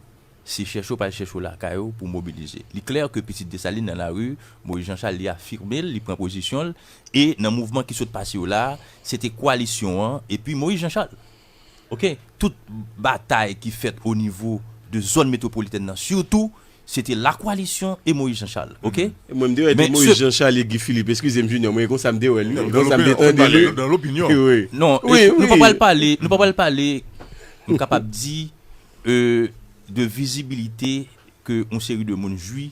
se chèche w pral chèche w lakay ou pou mobilize. Li klè ke Pitit Desalin nan lari, Moïse Jean Charles, li afime l, li pran pozisyon l, e nan mouvman ki sot pase yo la, se te koalisyon an, epi Moïse Jean Charles. Oke? Tout batay ki fèt o nivo de zòn metwopolitèn nan, sitou, se te la koalisyon e Moïse Jean Charles. Oke? E mwen, m te wè te Men Moïse se- Jean Charles e Guy Philippe. Eskize m, Junior, mwen, konsa m te wè l, wi. Nan Konsa m te lopinyon, tande l, wi. Nan lopinyon. Wi. Non, Wi, e, nou pa wi. pral pale, nou pa pral pale, m kapab di, e, de vizibilite ke yon seri de moun jwi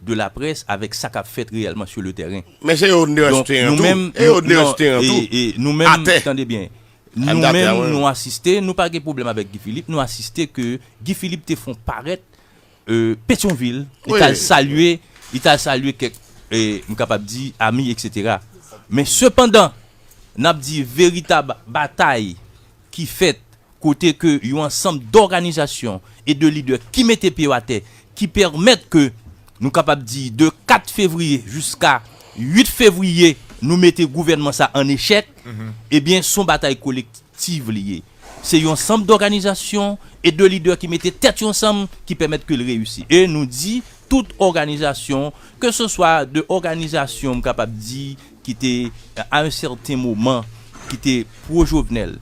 de laprès avèk sa k ap fèt reyèlman sur le terrain. Men se yo n te Donk, reste an nou tou. menm, E yo n te non, reste an e, tou. e nou menm, Atè. Tande byen, Atè, nou menm, wi. Nou asiste, nou pa gen pwoblèm avèk Guy Philippe, nou asiste ke Guy Philippe te fon parèt, e, Petyonvil, li Wi. t al salye, li t al salye kèk, e, m kapab di, ami, etsetera. Men sepandan, n ap di veritab batay ki fèt kote ke yon ansanm dòganizasyon e de lidè ki mete pye yo atè, ki pèmèt ke nou kapab di de kat fevriye jiska uit fevriye, nou mete gouvènman sa an echèk, ebyen, se yon batay kolektif li ye. Se yon ansanm dòganizasyon e de lidè ki mete tèt yo ansanm ki pèmèt ke l reyisi. E nou di, tout òganizasyon, ke se swa de òganizasyon, m kapab di, ki te, a yon sèten moman, ki te pwo Jovenel,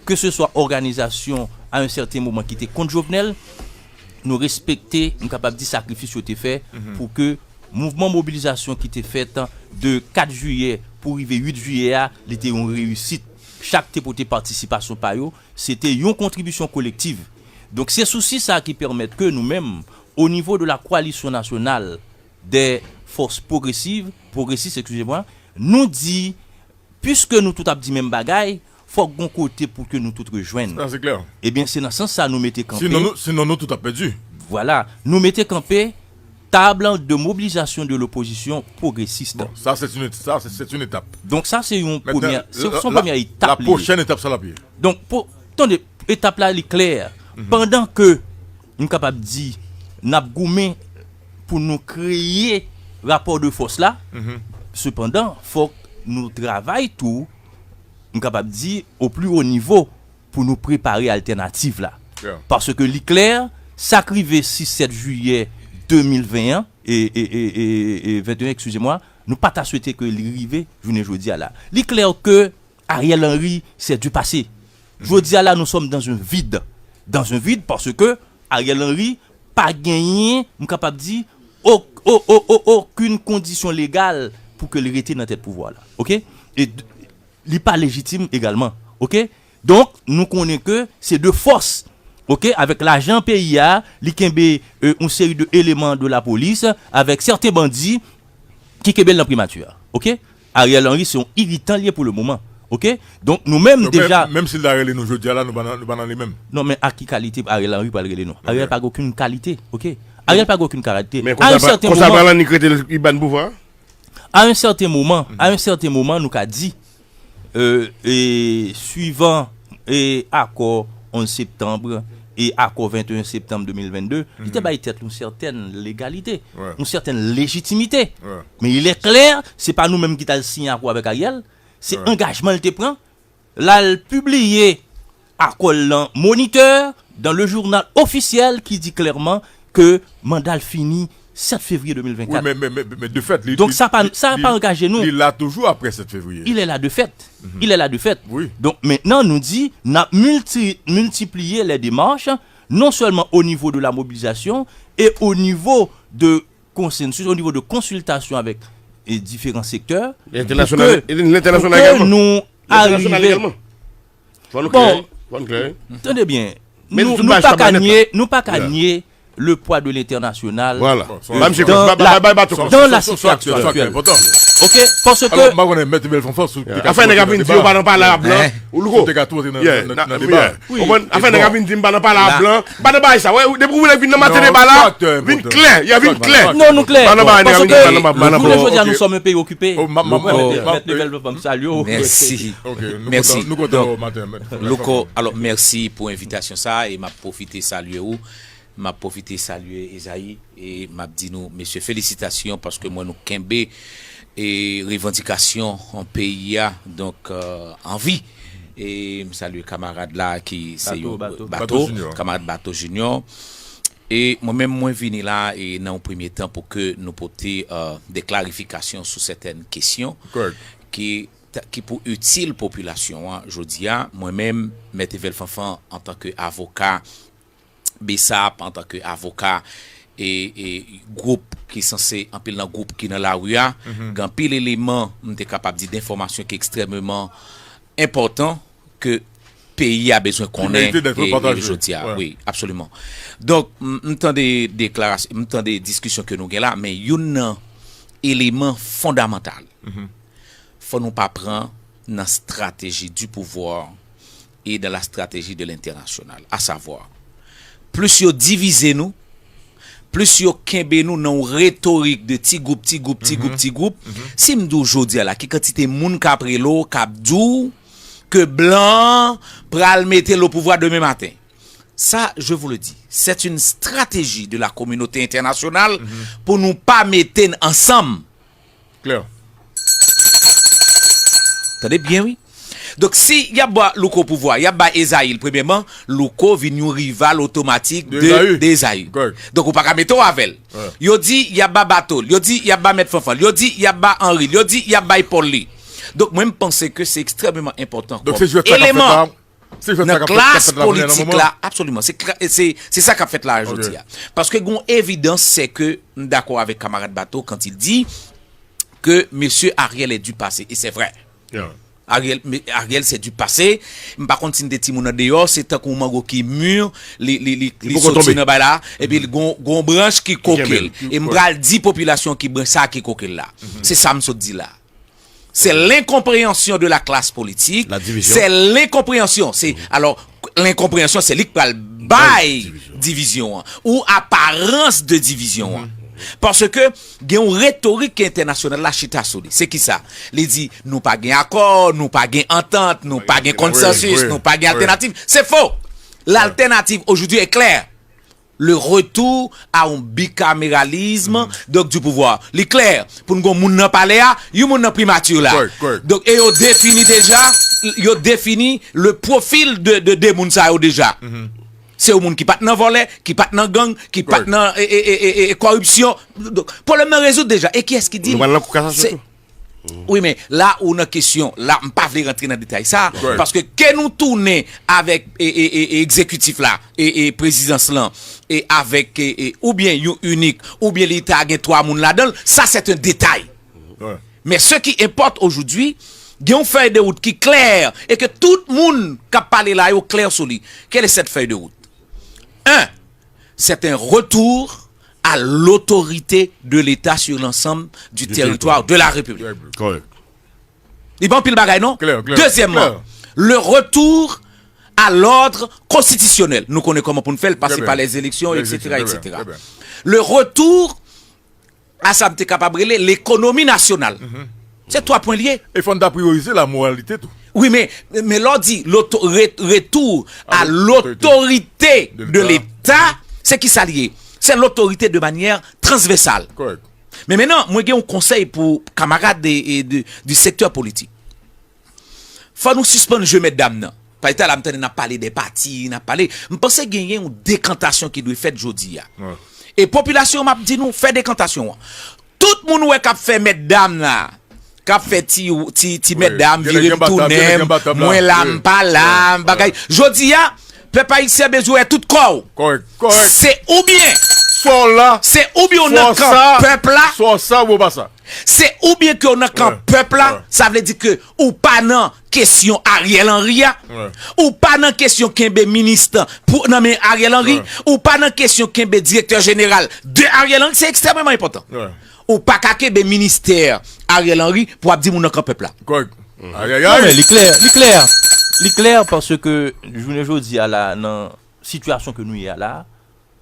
ke se swa òganizasyon, a yon sèten moman, ki te kont Jovenel, nou respekte, m kapab di, sakrifis yo te fè pou ke mouvman mobilizasyon ki te fèt de kat jiyè pou rive uit jiyè a, li te yon reyisit. Chak te pote patisipasyon pa yo, se te yon kontribisyon kolektiv. Donk, se sousi sa ki pèmèt ke nou menm, o nivo de la Coalition Nationale des Forces Progressives, Progressistes, excusez-moi, nou di, piske nou tout ap di menm bagay, fòk gon kote pou ke nou tout rejwenn. Sa se klè. Ebyen, se nan sans sa nou mete kanpe. Sinon nou, sinon nou tout ap pèdi. Vwala, nou mete kanpe table de mobilisation de l'opposition progressiste. Bon, sa se yon, sa se yon etap. Donk sa se yon premyè, se yon premyè etap. La pwochèn etap sa l ap ye. Donk pou, tande, etap la li klè. Pandan ke m kapab di n ap goumen pou nou kreye rapò de fòs la, sepandan fòk nou travay tou, m kapab di, o pli wo nivo pou nou prepare altènativ la. Paske li klè, sa k rive sis sèt jiyè de mil ven an, e, e, e, e, e venteyen, ekskize mwa, nou pa ta swete ke li rive jounen jodi a la. Li klè ke Ariel Henry, c'est du passé. Jodi a la, nous sommes dans un vide. Dans un vide paske Ariel Henry pa genyen, m kapab di, o, o, o, o, okenn kondisyon legal pou ke li rete nan tèt pouvwa la. Oke? E li pa lejitim egalman. Oke? Donk, nou konnen ke se de fòs, oke, avèk lajan peyi a, li kenbe yon seri de eleman de lapolis, avèk sèten bandi ki kenbe l nan primati a. Oke? Ariel Henry se yon iritan li ye pou le moman. Oke? Donk, nou menm deja. Menm si l ta rele nou jodi a la, nou pa nan li menm. Non, men a ki kalite Ariel Henry pral rele nou? Ariel pa gen okenn kalite. Oke? Ariel pa gen okenn kalite. A yon sèten moman. Konsa pral annik rete li ban pouvwa? A yon sèten moman, a yon sèten moman, nou ka di, e, e, swivan e akò onz septanm e akò venteyen septanm de mil vennde, li te bay tèt li yon sètèn legalite, yon sètèn lejitimite. Men il est clair, se pa nou menm ki t al siyen akò avèk Ariel, se angajman l te pran. L al pibliye akò l lan Moniteur, dans le journal officiel, ki di klèman ke manda l fini sèt fevriye de mil vennkat. Wi, men, men, men, men de fèt, li, Donk, li, sa pa, li, sa li, pa angaje nou. Li la toujou apre sèt fevriye. Il est là de fait. Il est là de fait. Wi. Donk, mentnan, nou di, n ap milti, miltipliye les démarches, non seulement au niveau de la mobilisation et au niveau de consensus, au niveau de consultation avec, eh, différents secteurs, pou ke, pou ke nou arive. Bon, tande byen, nou, nou pa ka nye, nou pa ka nye le poids de l'international dans la, dans la situation actuelle. Ok, paske afè nèg ap vin di yo pa nan pale a blan. Ou louko. Afè nèg ap vin di m pa nan pale a blan. M pa nan bagay sa. Depi ou vle vin nan maten deba la, vin klè. Ya vin klè. Non, nou klè. Paske jounen jodi a nou sòm yon peyi okipe. Mèt Level Fanm salye w. Mèsi. Mèsi. Louko, alò, mèsi pou envitasyon sa a e m ap pwofite salye ou. M ap pwofite salye Ezayi e m ap di nou, mesye, felisitasyon paske m wè nou kenbe e revandikasyon peyi a, donk, euh, an vi. E m salye kamarad la ki se yon Bato, kamarad Bato Junior. E mwen menm, mwen vini la e nan yon premye tan pou ke nou pote, euh, de klarifikasyon sou sètèn kesyon ki, ki pou itil popilasyon an jodi a. Mwen menm, Mèt Evel Fanfan, antanke avoka, BSAP, antanke avoka e, e gwoup ki sanse, anpil nan gwoup ki nan lari a, gen anpil eleman, m te kapab di, denfòmasyon ki ekstrèmeman enpòtan ke peyi a bezwen konnen e, e jodi a. Wi, absoliman. Donk, m, m tande deklarasyon, m tande diskisyon ke nou gen la, men youn nan eleman fondamantal, fò nou pa pran nan stratégie du pouvoir et dans la stratégie de l'international. A savwa, plis yo divize nou, plis yo kenbe nou nan yon retorik de ti gwoup, ti gwoup, ti gwoup, ti gwoup. Si m di w jodi a la, ki kantite moun k ap rele w, k ap di w ke blan an pral mete l o pouvwa demen maten. Sa, je vous le dis, c'est une stratégie de la communauté internationale pou nou pa mete n ansanm. Klè. Tande byen, wi. Donk, si y ap ba Louko pouvwa, y ap ba Ezayi l, premyèman, Louko vin yon rival otomatik de, de Ezayi. Donk, ou pa ka mete w avè l. Yo di, y ap ba Bato l. Yo di, y ap ba Mèt Fanfan l. Yo di, y ap ba Anri l. Yo di, y ap bay Pòl li. Donk, mwen, m panse ke se ekstrèmeman enpòtan kòm eleman nan klas politik la, absoliman. Se, se, se sa k ap fèt la jodi a. Paske gon evidans, se ke m dakò avèk kamarad Bato quand il dit que monsieur Ariel est du passé. E se vrè. Ariel, Ariel se du passé. M pa konn si n te timoun andeyò, se tankou yon mango ki mi, li, li, li, li soti nan bay la, epi l gon, gon branch ki koke l. E m pral di popilasyon ki branch sa ki koke l la. Se sa m sot di la. C'est l'incompréhension de la classe politique. C'est l'incompréhension. C'est, alors, l'incompréhension, c'est li k pral bay divizyon an, ou aparans de divizyon an. Paske gen yon retorik ke entènasyonal la chita sou li. Se ki sa? Li di, nou pa gen akò, nou pa gen antant, nou pa gen konsansis, nou pa gen altènativ. Se fo! L'alternative aujourd'hui est claire. Le retour à un bicaméralisme, donc, du pouvoir. Li klè, pou n gon moun nan palè a, yon moun nan primati la. Donk, e yo defini deja, yo defini le profil de, de, de moun sa yo deja. Se yon moun ki pa t nan vòlè, ki pa t nan gang, ki pa t nan e, e, e, e, e kòripsyon. Donk, pwoblèm nan rezoud deja. E kiyès ki di l? Se Wi, men la ou nan kesyon, la m pa vle rantre nan detay sa, paske ke nou tounen avèk e, e, e, e egzekitif la, e, e prezidans lan, e avèk e, e, oubyen yon inik, oubyen li ta gen twa moun ladan l, sa se yon detay. Men ce qui importe aujourd'hui, gen yon fèy de wout ki klè e ke tout moun k ap pale la yo klè sou li. Quelle est cette feuille de route? Un, c'est un retour à l'autorité de l'État sur l'ensemble du territoire de la République. Korèk. Li pa anpil bagay, non? Dezyèmman, le retour à l'ordre constitutionnel. Nou konnen kòman pou n fè l, pase pa les élections, et cetera, et cetera. Le retour a sa m te kapab rele lekonomi nasyonal. Se twa pwen l ye. E fò n ta priyorize lamoralite tou. Wi, men, men lè w di loto, re, retour à l'autorité de l'État, se ki sa l ye? Se l'autorité de manière transversale. Korèk. Men mentnan, mwen gen yon konsèy pou kamarad de, de, du secteur politique. Fò nou sispann jwe mètdam nan. Paske talè a m tande n ap pale de pati, n ap pale. M panse genyen yon dekantasyon ki dwe fèt jodi a. E popilasyon an, m ap di nou, fè dekantasyon an. Tout moun ou wè k ap fè mètdam la, k ap fè ti, ti, ti mètdam, vire m tounen m, mwen la, m pa la, m bagay. Jodi a, pèp ayisyen bezwen wè tout kò w. Se oubyen, se oubyen w nan kan pèp la, se oubyen ke w nan kan pèp la, sa vle di ke ou pa nan kesyon Ariel Henry a, ou pa nan kesyon kenbe minis pou, nan men Ariel Henry, ou pa nan kesyon kenbe direktè jeneral de Ariel Henry, se ekstrèmeman enpòtan. Ou pa ka kenbe ministè Ariel Henry pou ap di moun nan kan pèp la. Korèk. Ayayay. Non, men li klè, li klè. Li klè paske jounen jodi a la, nan sitiyasyon ke nou ye a la,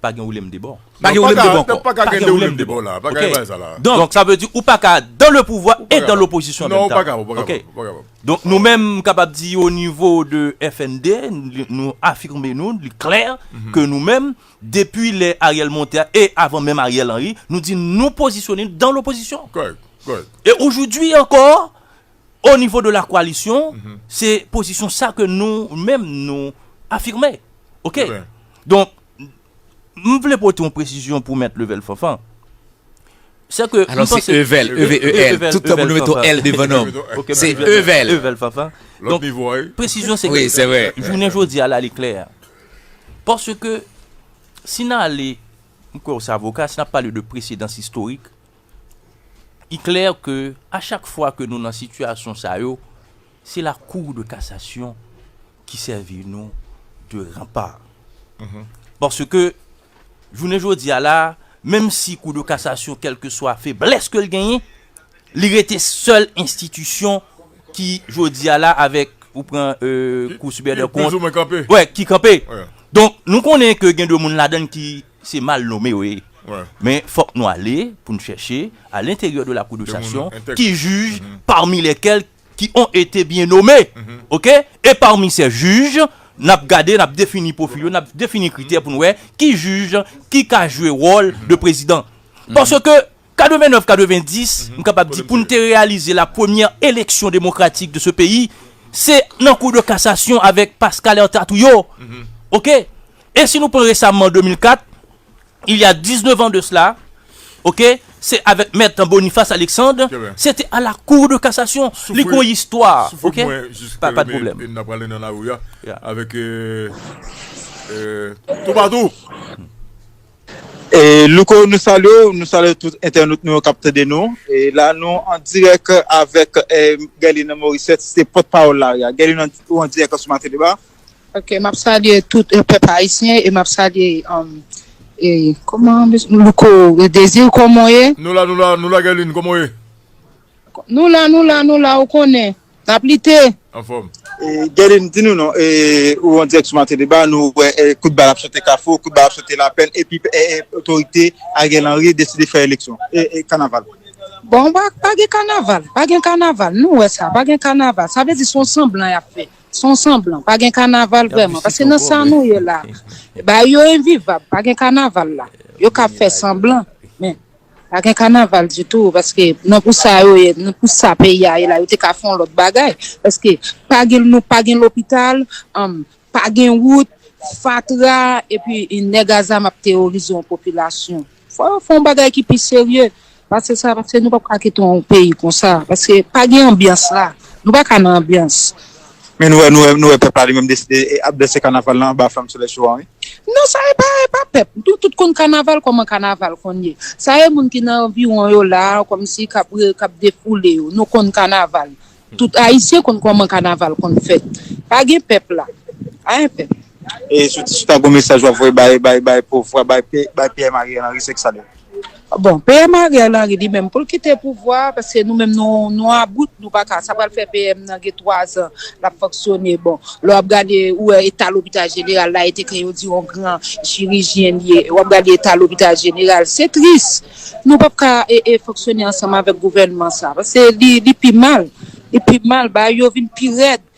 pa gen woule m de bò. Pa gen woule m de bò ankò. Pa ka gen woule m de bò la. Pa ka gen bagay sa la. Donk, sa vle di ou pa ka dans le pouvoir et dans l'opposition en même temps. Non, ou pa kapab, ou pa kapab, ou pa kapab. Donk, nou menm, m kapab di, o nivo de F N D, nou, nou afime nou, li klè ke nou menm, depi lè Ariel monte a, e avan menm Ariel Henry, nou di nou pozisyone nou dans l'opposition. Korèk, korèk. E aujourd'hui encore, o nivo de la koalisyon, se pozisyon sa ke nou menm nou afime. Oke? Donk, m vle pote yon presizyon pou mèt Level Fanfan. Se ke m panse se E V E L, E V E L, tout tan moun yo mete yon L devan non. Se E V E L. Evel Fanfan. Donk, presizyon se ke jounen jodi a la, li klè. Paske si n ale, m kwè w se avoka, si n ap pale de presedans istorik, i klè ke a chak fwa ke nou nan sitiyasyon sa yo, se la Cour de cassation ki sèvi nou de ranpa. Paske, jounen jodi a la, menm si Cour de cassation, kèlkeswa feblès ke l genyen, li rete sèl enstitisyon ki, jodi a la, avèk, ou pran, euh, Cour supérieure des comptes, wè, ki kanpe. Donk, nou konnen ke gen de moun ladan l ki se mal nome yo ye. Men fòk nou ale pou n chèche, à l'intérieur de la Cour de cassation, ki jij, parmi lesquels qui ont été bien nommés. Oke? E parmi ces juges, n ap gade, n ap defini pwofil yo, n ap defini kritè pou n wè ki jij ki ka jwe wòl de prezidan. Paske katrevennèf, katrevendis, m kapab di, pou n te reyalize la premyè eleksyon demokratik de ce pays, se nan Cour de cassation avèk Pascal Erta Trouillot. Oke? E si nou pran resaman, de mil kat, il y a dix-neuf ans de cela, oke, se avèk mèt Boniface Alexandre, se te à la Cour de cassation. Li gon istwa, oke? Pa, pa de pwoblèm. E n ap prale nan lari a avèk, euh, euh, Toupatou. E Louko, nou salye w, nou salye tout entènot nou yo k ap tande nou. E la, nou an dirèk avèk, eh, Guerline Morissette, se pòtpawòl lari a. Guerline, ou an dirèk sou Maten Deba. Ok, m ap salye tout, eh, pèp ayisyen e m ap salye, um, eh, kòman, Louko, eh, Désir, kòman w ye? Nou la, nou la, nou la, Guerline, kòman w ye? Nou la, nou la, nou la, ou konnen. N ap lite. Anfòm. Guerline, di nou non, ou an dirèk sou Maten Deba, nou wè kout bal ap chante Kafou, kout bal ap chante Lapèn, epi otorite Ariel Henry deside fè eleksyon, kanaval. Bon, pa gen kanaval, pa gen kanaval, nou wè sa, pa gen kanaval. Sa vle di se yon sanblan y ap fè. Se yon sanblan, pa gen kanaval vrèman. Paske nan sa nou ye la, ba yo envivab, pa gen kanaval la. Yo ka fè sanblan, men pa gen kanaval ditou, paske nan pou sa yo ye, nan pou sa peyi a ye la, yo te ka fè yon lòt bagay. Paske pa gen nou pa gen lopital, pa gen wout, fatra, epi nèg a zam ap teworize yon popilasyon. Fò yo fè yon bagay ki pi serye pase sa, paske nou p ap ka kite yon peyi konsa, paske pa gen anbyans la. Nou pa ka nan anbyans. Men nou wè nou wè nou wè pèp la li menm deside ap danse kanaval la anba flanm solèy cho a wi. Non, sa e pa e pa pèp. Nou tout konn kanaval kòman kanaval konn ye. Sa e moun ki nan anviwon yo la, kòmsi k ap k ap defoule yo. Nou konn kanaval. Tout Ayisyen konn kòman kanaval konn fèt. Pa gen pèp la. Pa gen pèp. E si w ta gon mesaj w ap voye bay bay bay pouvwa, bay P- bay P M Ariel Henry, se ki sa l ye? Bon, P M Ariel Henry li menm pou l kite pouvwa a, paske nou menm nou nou about, nou pa ka, sa pral fè P M nan gen twa zan l ap fonksyone. Bon, lè w ap gade ou wè eta lopital jeneral la, e te ke yo di yon gran chirijyen li ye, w ap gade eta lopital jeneral, se tris. Nou p ap ka e, e fonksyone ansanm avèk gouvènman sa, paske li li pi mal. Li pi mal, bagay yo vin pi rèd.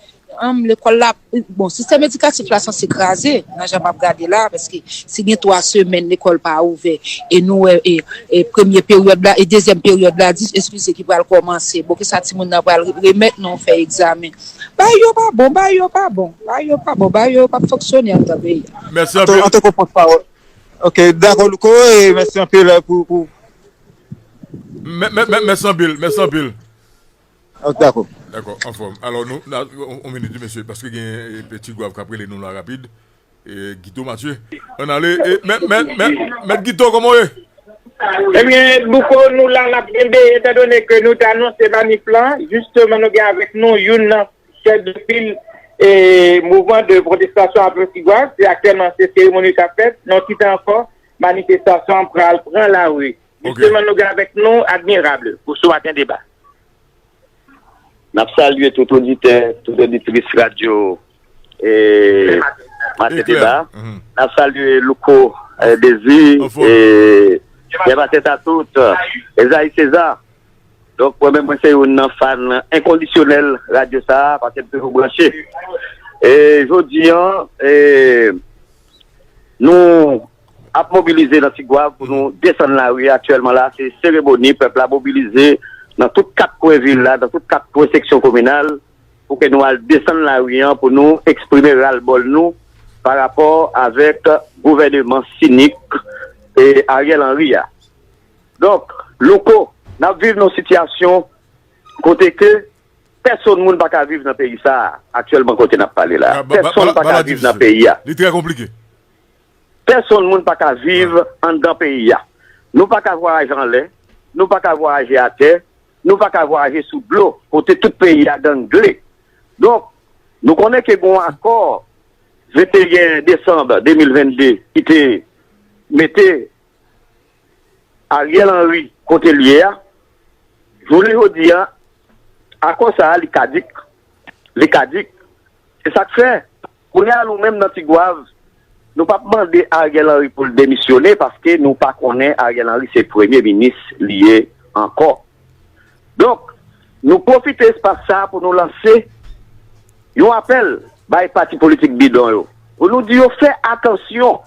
Anm, lekòl la, bon, sistèm edikatif la sanse kraze nan jan m ap gade la, paske si gen twa semèn lekòl pa ouvè, e nou wè e, e premye peryòd la, e dezyèm peryòd la di, eskize, ki pral kòmanse, bon, ki sa timoun nan pral remèt nan yon fè egzamen. Bagay yo pa bon, bagay yo pa bon, bagay yo pa bon, bagay yo p ap fonksyone anndan peyi a. Mèsi anpil. Antanke pòtpawòl. Ok, dakò, Louko, e mèsi anpil pou. pou... Mèsi anpil, mèsi anpil. Ok, dakò. Dakò, anfòm. Alò, nou, on minit, mesye, paske gen Ti Gwav k ap rele nou la rapid. Guito Mathieu. Ann ale, mèt Guito, kòman w ye? Ebyen, Louko, nou la, n ap kenbe, etandone ke nou te anonse manif lan, jisteman, nou gen avèk nou youn nan chèf de fil e mouvman de pwotestasyon apre Ti Gwav, se aktyèlman se seremoni k ap fèt, nan ti tan ankò, manifestasyon an pral pran lari. Jisteman, nou gen avèk nou Admirable pou sou Maten Deba. N ap salye tout oditè, tout oditris radyo e Maten Deba. N ap salye Louko, Dezi, e Deba Tèt a Tout, Ezayi Seza. Donk, mwen menm, mwen se youn nan fan enkondisyonèl radyo sa a, paske m toujou branche. E jodi an, e nou ap mobilize nan Ti Gwav pou nou desann lari a. Aktyèlman la, se seremoni, pèp la mobilize nan tout kat kwen vil la, nan tout kat kwen seksyon kominal, pou ke nou al desann lari an, pou nou eksprime ralbòl nou pa rapò avèk gouvèneman sinik e Ariel Henry a. Donk, Louko, n ap viv nan yon sitiyasyon kote ke pèsonn moun pa ka viv nan peyi sa a, aktyèlman kote n ap pale la. Pèsonn pa ka viv nan peyi a. Li trè konplike. Pèsonn moun pa ka viv anndan peyi a. Nou pa ka vwayaje anlè, nou pa ka vwayaje atè, nou pa ka vwayaje sou dlo, kote tout peyi a gangle. Donk, nou konnen ke gen yon akò venteyen desanm de mil vennde ki te mete Ariel Henry kote l ye a, jounen jodi a, akò sa a li kadik. Li kadik. Se sa k fè, kounye a nou menm nan Ti Gwav, nou p ap mande Ariel Henry pou l demisyone paske nou pa konnen Ariel Henry se premye minis li ye ankò. Donk, nou pwofite espas sa a pou nou lanse yon apèl bay pati politik bidon yo, pou nou di yo fè atansyon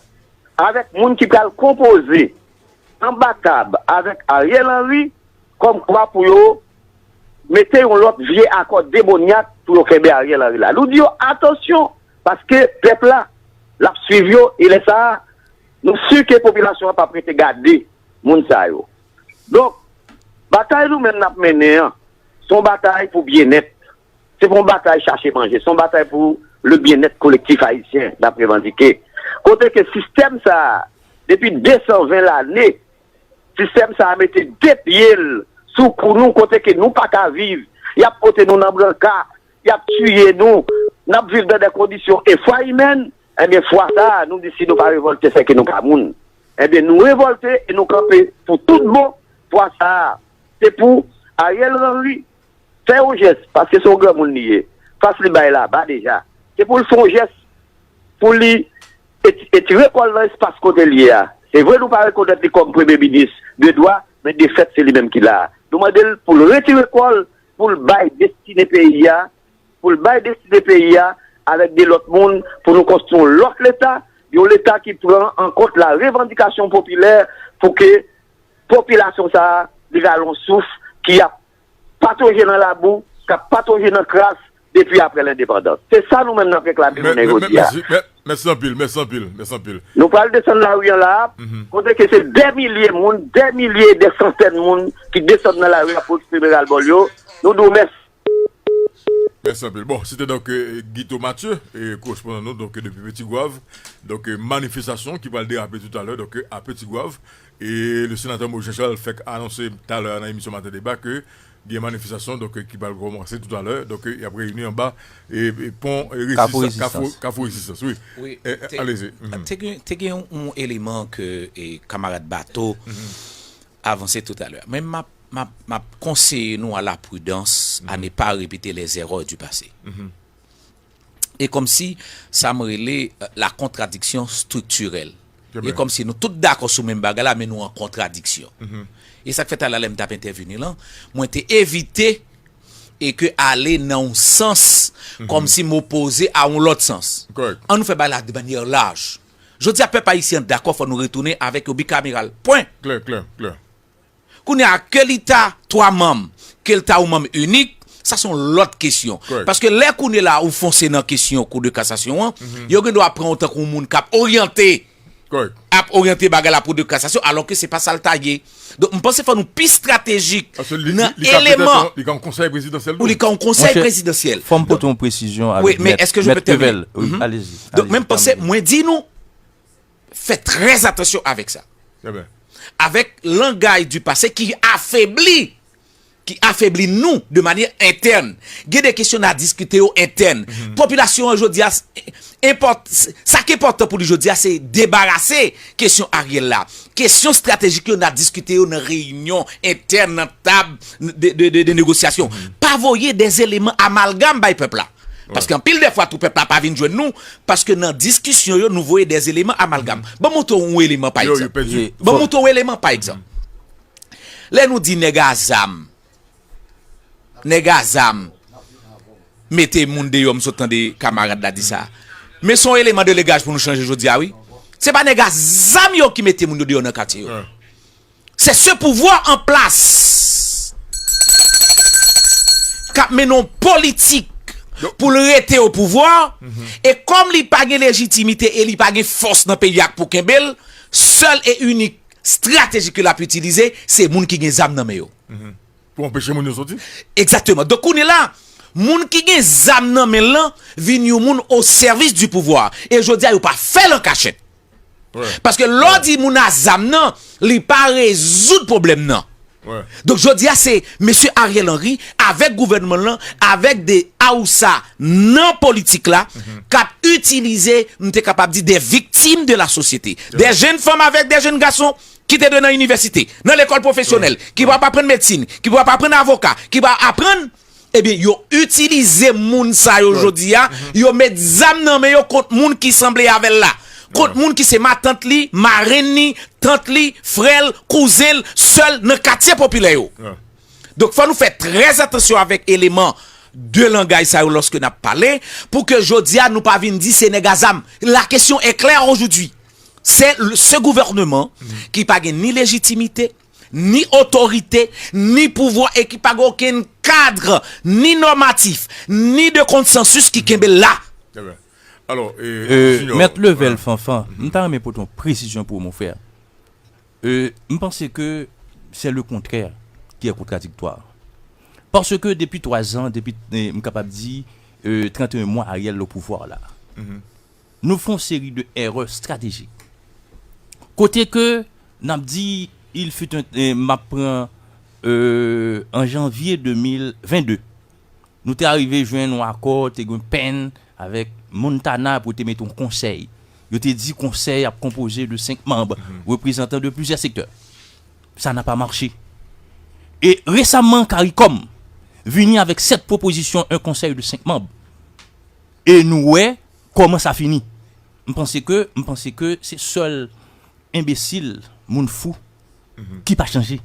avèk moun ki pral konpoze anba tab avèk Ariel Henry kòmkwa pou yo mete yon lòt vye akò demonyak pou yo kenbe Ariel Henry la. Nou di yo atansyon, paske pèp la, l ap swiv yo, e lè sa a, nou si ke popilasyon an p ap rete gade moun sa yo. Donk, batay nou menm n ap mennen an, se yon batay pou byennèt. Se pa yon batay chache manje, se yon batay pou le byennèt kolektif ayisyen n ap revandike. Kote ke sistèm sa a, depi de san ven lane, sistèm sa a mete de pye l sou kou nou, kote ke nou pa ka viv. Y ap pote nou nan branka, y ap tiye nou, n ap viv nan de kondisyon enfrayimèn. Ebyen, fwa sa a, nou di si nou pa revòlte, se ke nou pa moun. Ebyen, nou revòlte e nou kanpe pou tout bon. Fwa sa a, se pou Ariel Henry, fè yon jès, paske se yon granmoun li ye. Fas li bay laba deja. Se pou l fè yon jès, pou li et- etire kò l nan espas kote l ye a. Se vre nou pa rekonèt li kòm premye minis de dwa, men de fèt se li menm ki la a. Nou mande l pou l retire kò l, pou l bay destine peyi a, pou l bay destine peyi a avèk de lòt moun, pou nou konstwi yon lòt leta, yon leta ki pran an kont la revandikasyon popilè, pou ke popilasyon sa a li rale yon souf, ki ap patwonje nan labou, k ap patwonje nan kras depi apre lendepandans. Se sa nou menm n ap reklame jounen jodi a. Mèsi anpil, mèsi anpil, mèsi anpil. Nou pral desann lari an la a, kote ke se dè milye moun, dè milye, dè santèn moun ki desann nan lari a pou eksprime ralbòl yo. Nou di w mèsi. Mèsi anpil. Bon, se te donk Guito Mathieu, korespondan nou donk depi Petit Goâve. Donk manifestasyon ki pral derape toutalè donk a Petit Goâve. E le senatè Moïse Jean Charles fèk anonse talè a nan emisyon Maten Deba ke gen manifestasyon donk ki pral kòmanse toutalè. Donk y ap reyini anba pon Kafou Rezistans. Kafou Rezistans, wi. Wi, te gen yon eleman ke kamarad Bato avanse toutalè. Men m ap m ap, m ap konseye nou à la prudence, à ne pas répéter les erreurs du passé. E kòmsi sa m rele la contradiction structurelle. E kòmsi nou tout dakò sou menm bagay la, men nou an kontradiksyon. E sa k fè talè lè m t ap entèvini lan, mwen te evite e ke ale nan yon sans kòmsi m opoze a yon lòt sans. An nou fè bagay la de manyè laj. Jodi a pèp ayisyen an dakò, fò nou retounen avèk yon bikameral. Pwen. Klè, klè, klè. Kounye a, ke li ta twa manm, ke l ta yon manm inik, sa se yon lòt kesyon. Paske lè kounye la ou fonse nan kesyon kou de kasasyon an, yo gen dwa pran w tankou yon moun k ap oryante, ap oryante bagay la pou de kasasyon, alòske se pa sa l ta ye. Donk, m panse fò nou pi estratejik nan eleman. Li ka yon konsèy prezidansyèl tou. Ou li ka yon konsèy prezidansyèl. Fò m pote yon presizyon avèk mèt Level. Wi, alezi. Donk, men m panse, mwen di nou, fè trè atansyon avèk sa. Avèk langay di pase ki afebli, ki afebli nou de manyè entèn. Gen de kesyon n a diskite yo entèn. Popilasyon an jodi a, sa ki enpòtan pou li jodi a, se debarase kesyon Ariel la. Kesyon estratejik yo n a diskite yo nan reyinyon entèn, nan tab de, de, de, de negosyasyon. Pa voye de eleman amalgam bay pèp la. Paske anpil de fwa tou pèp la pa vin jwenn nou, paske nan diskisyon yo nou voye de eleman amalgam. Ban m montre w yon eleman pa egzanp. Ban m montre w yon eleman pa egzanp. Lè nou di nèg a zam, nèg a zam mete moun deyò, m sot tande kamarad la di sa. Men se yon eleman de langaj pou nou chanje jodi a wi. Se pa nèg a zam yo ki mete moun yo deyò nan katye yo. C'est ce pouvoir en place k ap mennen yon politik pou l rete o pouvwa, e kòm li pa gen lejitimite e li pa gen fòs nan peyi a k pou kenbe l, sèl e inik estrateji ke l ap itilize, se moun ki gen zam nan men yo. Pou anpeche moun yo soti? Egzakteman. Donk, kounye la, moun ki gen zam nan men l lan vin yon moun o sèvis di pouvwa. E jodi a, yo pa fè l an kachèt. Paske lè w di moun a zam nan, li pa rezoud pwoblèm nan. Donk, jodi a, se mesye Ariel Henry, avèk gouvènman l lan, avèk de Haoussa nan politik la, k ap itilize, m te kapab di, des victimes de la société. Des jeunes femmes avec des jeunes garçons ki te dwe nan inivèsite, nan lekòl pwofesyonèl, ki pral aprann medsin, ki pral aprann avoka, ki pral aprann, ebyen, yo itilize moun sa yo jodi a, yo met zam nan men yo kont moun ki sanble avè l la, kont moun ki se matant li, marenn li, tant li, frè l, kouzen l, sè l nan katye popilè yo. Donk, fò nou fè trè atansyon avèk eleman de langaj sa yo lòske n ap pale, pou ke jodi a nou pa vin di se nèg a zam. La question est claire aujourd'hui. C'est le- ce gouvernement ki pa gen ni lejitimite, ni otorite, ni pouvwa e ki pa gen okenn kad, ni nòmatif, ni de konsansis ki kenbe l la. Trè byen. Alò, e, Junior, Mèt Level Fanfan, m ta renmen pote yon presizyon pou ou, mon frè. Euh, m panse ke c'est le contraire qui est contradictoire. Paske depi twa zan, depi, eh, m kapab di, euh, trannteyen mwa Ariel o pouvwa la, nou fè yon seri de erè estratejik. Kote ke n ap di, il fut un, eh, m ap pran, euh, an janvye de mil vennde, nou te arive jwenn yon akò, te gen pèn avèk Montana pou te mete yon konsèy. Yo te di konsèy ap konpoze de senk manm, reprezantan de plizyè sektè. Ça n'a pas marché. E resaman, CARICOM vini avèk sèt pwopozisyon, yon konsèy de senk manm. E nou wè kòman sa fini. M panse ke, m panse ke se sèl enbesil, moun fou, ki pa chanje.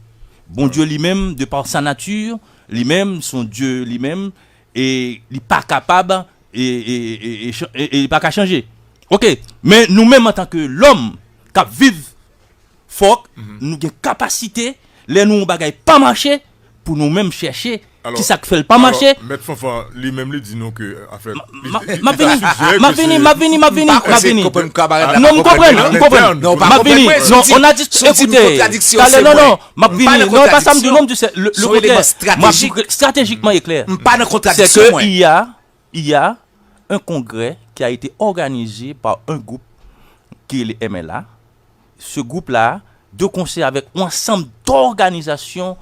Bondye li menm, de par sa nature, li menm, se yon Dye li menm, e li pa kapab, e, e, e, e chan- e- e li pa ka chanje. Ok, men nou menm antanke lòm k ap viv, fòk nou gen kapasite, lè nou yon bagay pa mache, pou nou menm chèche kisa k fè l pa mache. Mèt Fanfan li menm li di nou ke afè m ap vini, m ap vini, m ap vini, m ap vini, m ap vini. Non, m konprann, m konprann. M ap vini. Non, on a dit, écoutez, talè, non, non, m ap vini. Non, pa sa m di, non, m di se le, le kontrè. M ap di stratejikman e klè. Se ke I A, I A, un congrès qui a été organisé par un groupe qui est le M L A. Ce groupe-là, de concert avec un ensemble d'organisations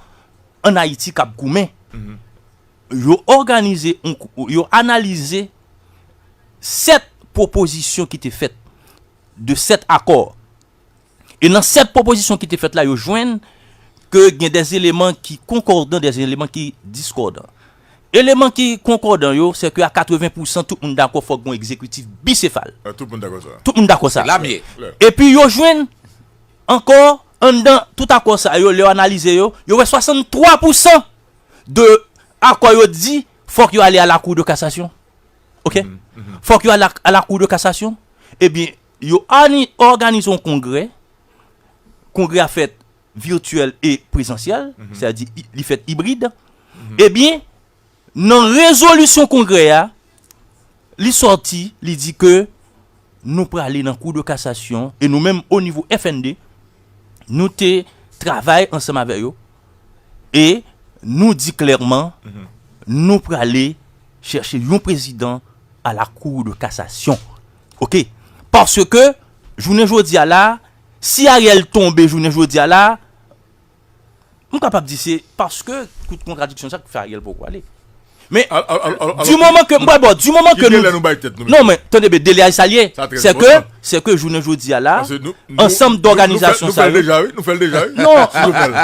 en Haïti k ap goumen, yo òganize, yon kou- yo analize sèt pwopozisyon ki te fèt, de sèt akò. E nan sèt pwopozisyon ki te fèt la, yo jwenn ke gen des éléments ki concordants, des éléments ki discordants. Eleman ki konkòdan yo, se ke a katreven pousan tout moun dakò fòk gen yon egzekitif bisefal. Tout moun dakò sa. Tout moun dakò sa. Epi yo jwenn ankò anndan tout akò sa yo, lè yo analize yo, yo wè swasanntwa pousan de akò yo di fòk yo ale a la Cour de cassation. Ok? Fòk yo ale a la Cour de cassation. Ebyen, yo ani- òganize yon kongrè. Kongrè a fèt virtyèl e prezansyèl, sètadi li fèt ibrid. Ebyen, nan rezolisyon kongrè a, li sòti, li di ke nou prale nan Kou de Kasasyon e nou menm o nivo F N D, nou te travay ansanm avè yo e nou di klèman nou prale chèche yon prezidan a la Cour de Cassation. Ok? Paske jounen jodi a la, si Ariel tonbe jounen jodi a la, m kapab di se paske tout kontradiksyon sa k fè Ariel poko ale. Men, di moman ke, m pral ba w, di moman ke nou, non, men, tande byen, delè a sa l ye. Se ke, se ke jounen jodi a la, ansanm dòganizasyon sa yo. Nou fè l deja, wi. Nou fè l deja, wi. Non. Nou fè l.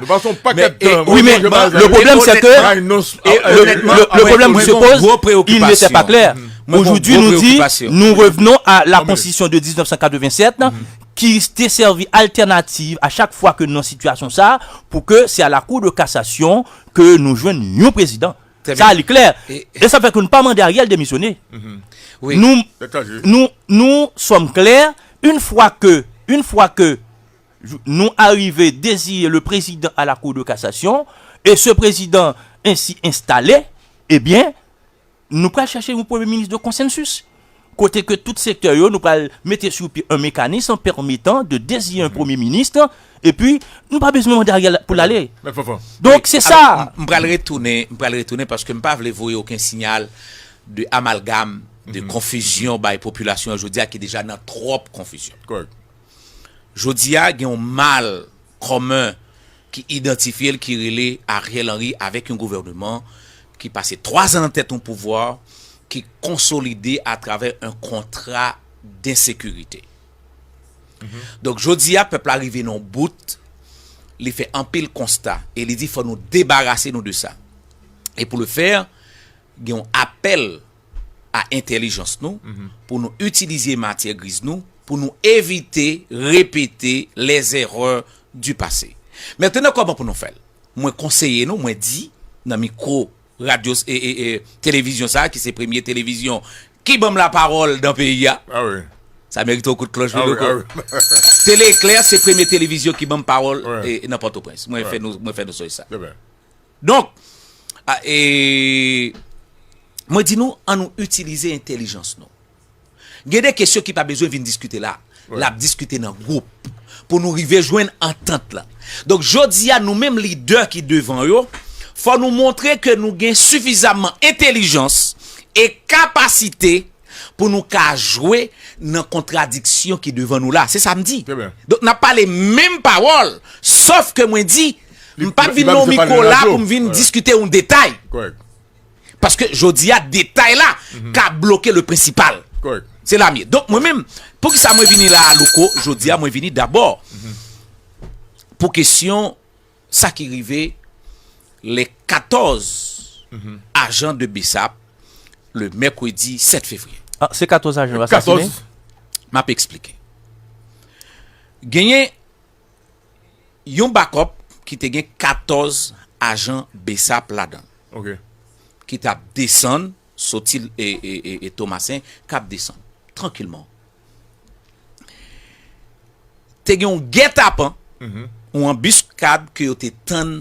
Nou pase yon pakèt tan. Wi, men le problème, c'est que le, le, le problème qui se pose, il n'était pas clair. Aujourd'hui, nous dit, nous revenons à la constitution de dix-neuf cent quatre-vingt-sept, ki te sèvi altènativ a chak fwa ke nou nan sitiyasyon sa, pou ke se a la Cour de Cassation ke nou jwenn yon prezidan. Sa li klè. E sa fè ke nou pa mande Ariel demisyone. Nou, nou, nou sommes clairs, une fois que, une fois que nou arive deziye le président à la Cour de cassation, et ce président ainsi installé, ebyen, nou pral chèche yon premye minis de konsansis. Kote ke tout sektè yo, nou pral mete sou pye yon mekanis pèmetan de deziye yon premye minis, epi nou pa bezwen mande Ariel pou l ale. Donk, se sa. M pral retounen, m pral retounen paske m pa vle voye okenn siyal de amalgam, de konfizyon bay popilasyon an jodi a ki deja nan twòp konfizyon. Jodi a, gen yon mal kòmen ki idantifye l, ki rele Ariel Henry avèk yon gouvènman ki pase twa zan nan tèt yon pouvwa ki konsolide atravè yon kontra densekirite. Donk, jodi a, pèp la rive nan yon bout, li fè anpil konsta e li di fò nou debarase nou de sa. E pou le fè, gen yon apèl a entèlijans nou pou nou itilize matyè griz nou pou nou evite repete les erreurs du passé. Mentnan, kòman pou nou fè l? Mwen konseye nou, mwen di nan mikwo radyo e, e, e televizyon sa a, ki se premye televizyon ki ban m lapawòl nan peyi a. Sa merite yon kout klòch pou nou. Tele Eklè se premye televizyon ki ban m pawòl e, nan Pòtoprens. Mwen fè nou, mwen fè nou sonje sa. Donk, a, e, mwen di nou, ann nou itilize entèlijans nou. Gen de kesyon ki pa bezwen vin diskite la. L ap diskite nan gwoup pou nou rive jwenn antant la. Donk, jodi a, nou menm lidè ki devan yo, fò nou montre ke nou gen sifizamman entèlijans e kapasite pou nou ka jwe nan kontradiksyon ki devan nou la. Se sa m di. Donk, n ap pale menm pawòl, sòf ke mwen di, m p ap vin nan yon mikwo la pou m vin diskite yon detay. Paske jodi a, detay la ka bloke le prensipal. Se la m ye. Donk, mwen menm, poukisa mwen vini la a, Louko, jodi a, mwen vini dabò pou kesyon sa ki rive les quatorze agents de BSAP le mercredi sept février. Ah, se katòz ajan yo asasinen? Katòz. M ap eksplike. Genyen yon bakòp ki te gen katòz ajan BSAP ladan l, ki t ap desann, soti e, e, e, e Tomasen, k ap desann trankilman. Te gen yon gètapan, yon anbiskad ke yo te tann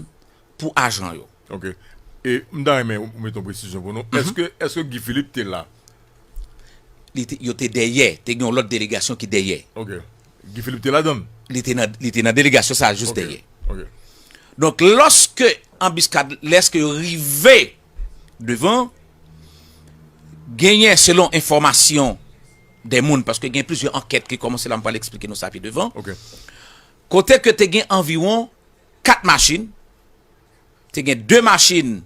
pou ajan yo. Ok. E m ta renmen ou mete yon presizyon pou nou. Èske, èske Guy Philippe te la? Li te, yo te dèyè. Te gen yon lòt delegasyon ki dèyè. Ok. Guy Philippe te ladan l? Li te nan, li te nan delegasyon sa a jis dèyè. Ok. Donk, lòske anbiskad, lèske yo rive devan, genyen, selon enfòmasyon de moun, paske gen plizyè ankèt ki kòmanse la, m pral eksplike nou sa pi devan. Ok. Kote ke te gen anviwon kat machin, te gen de machin,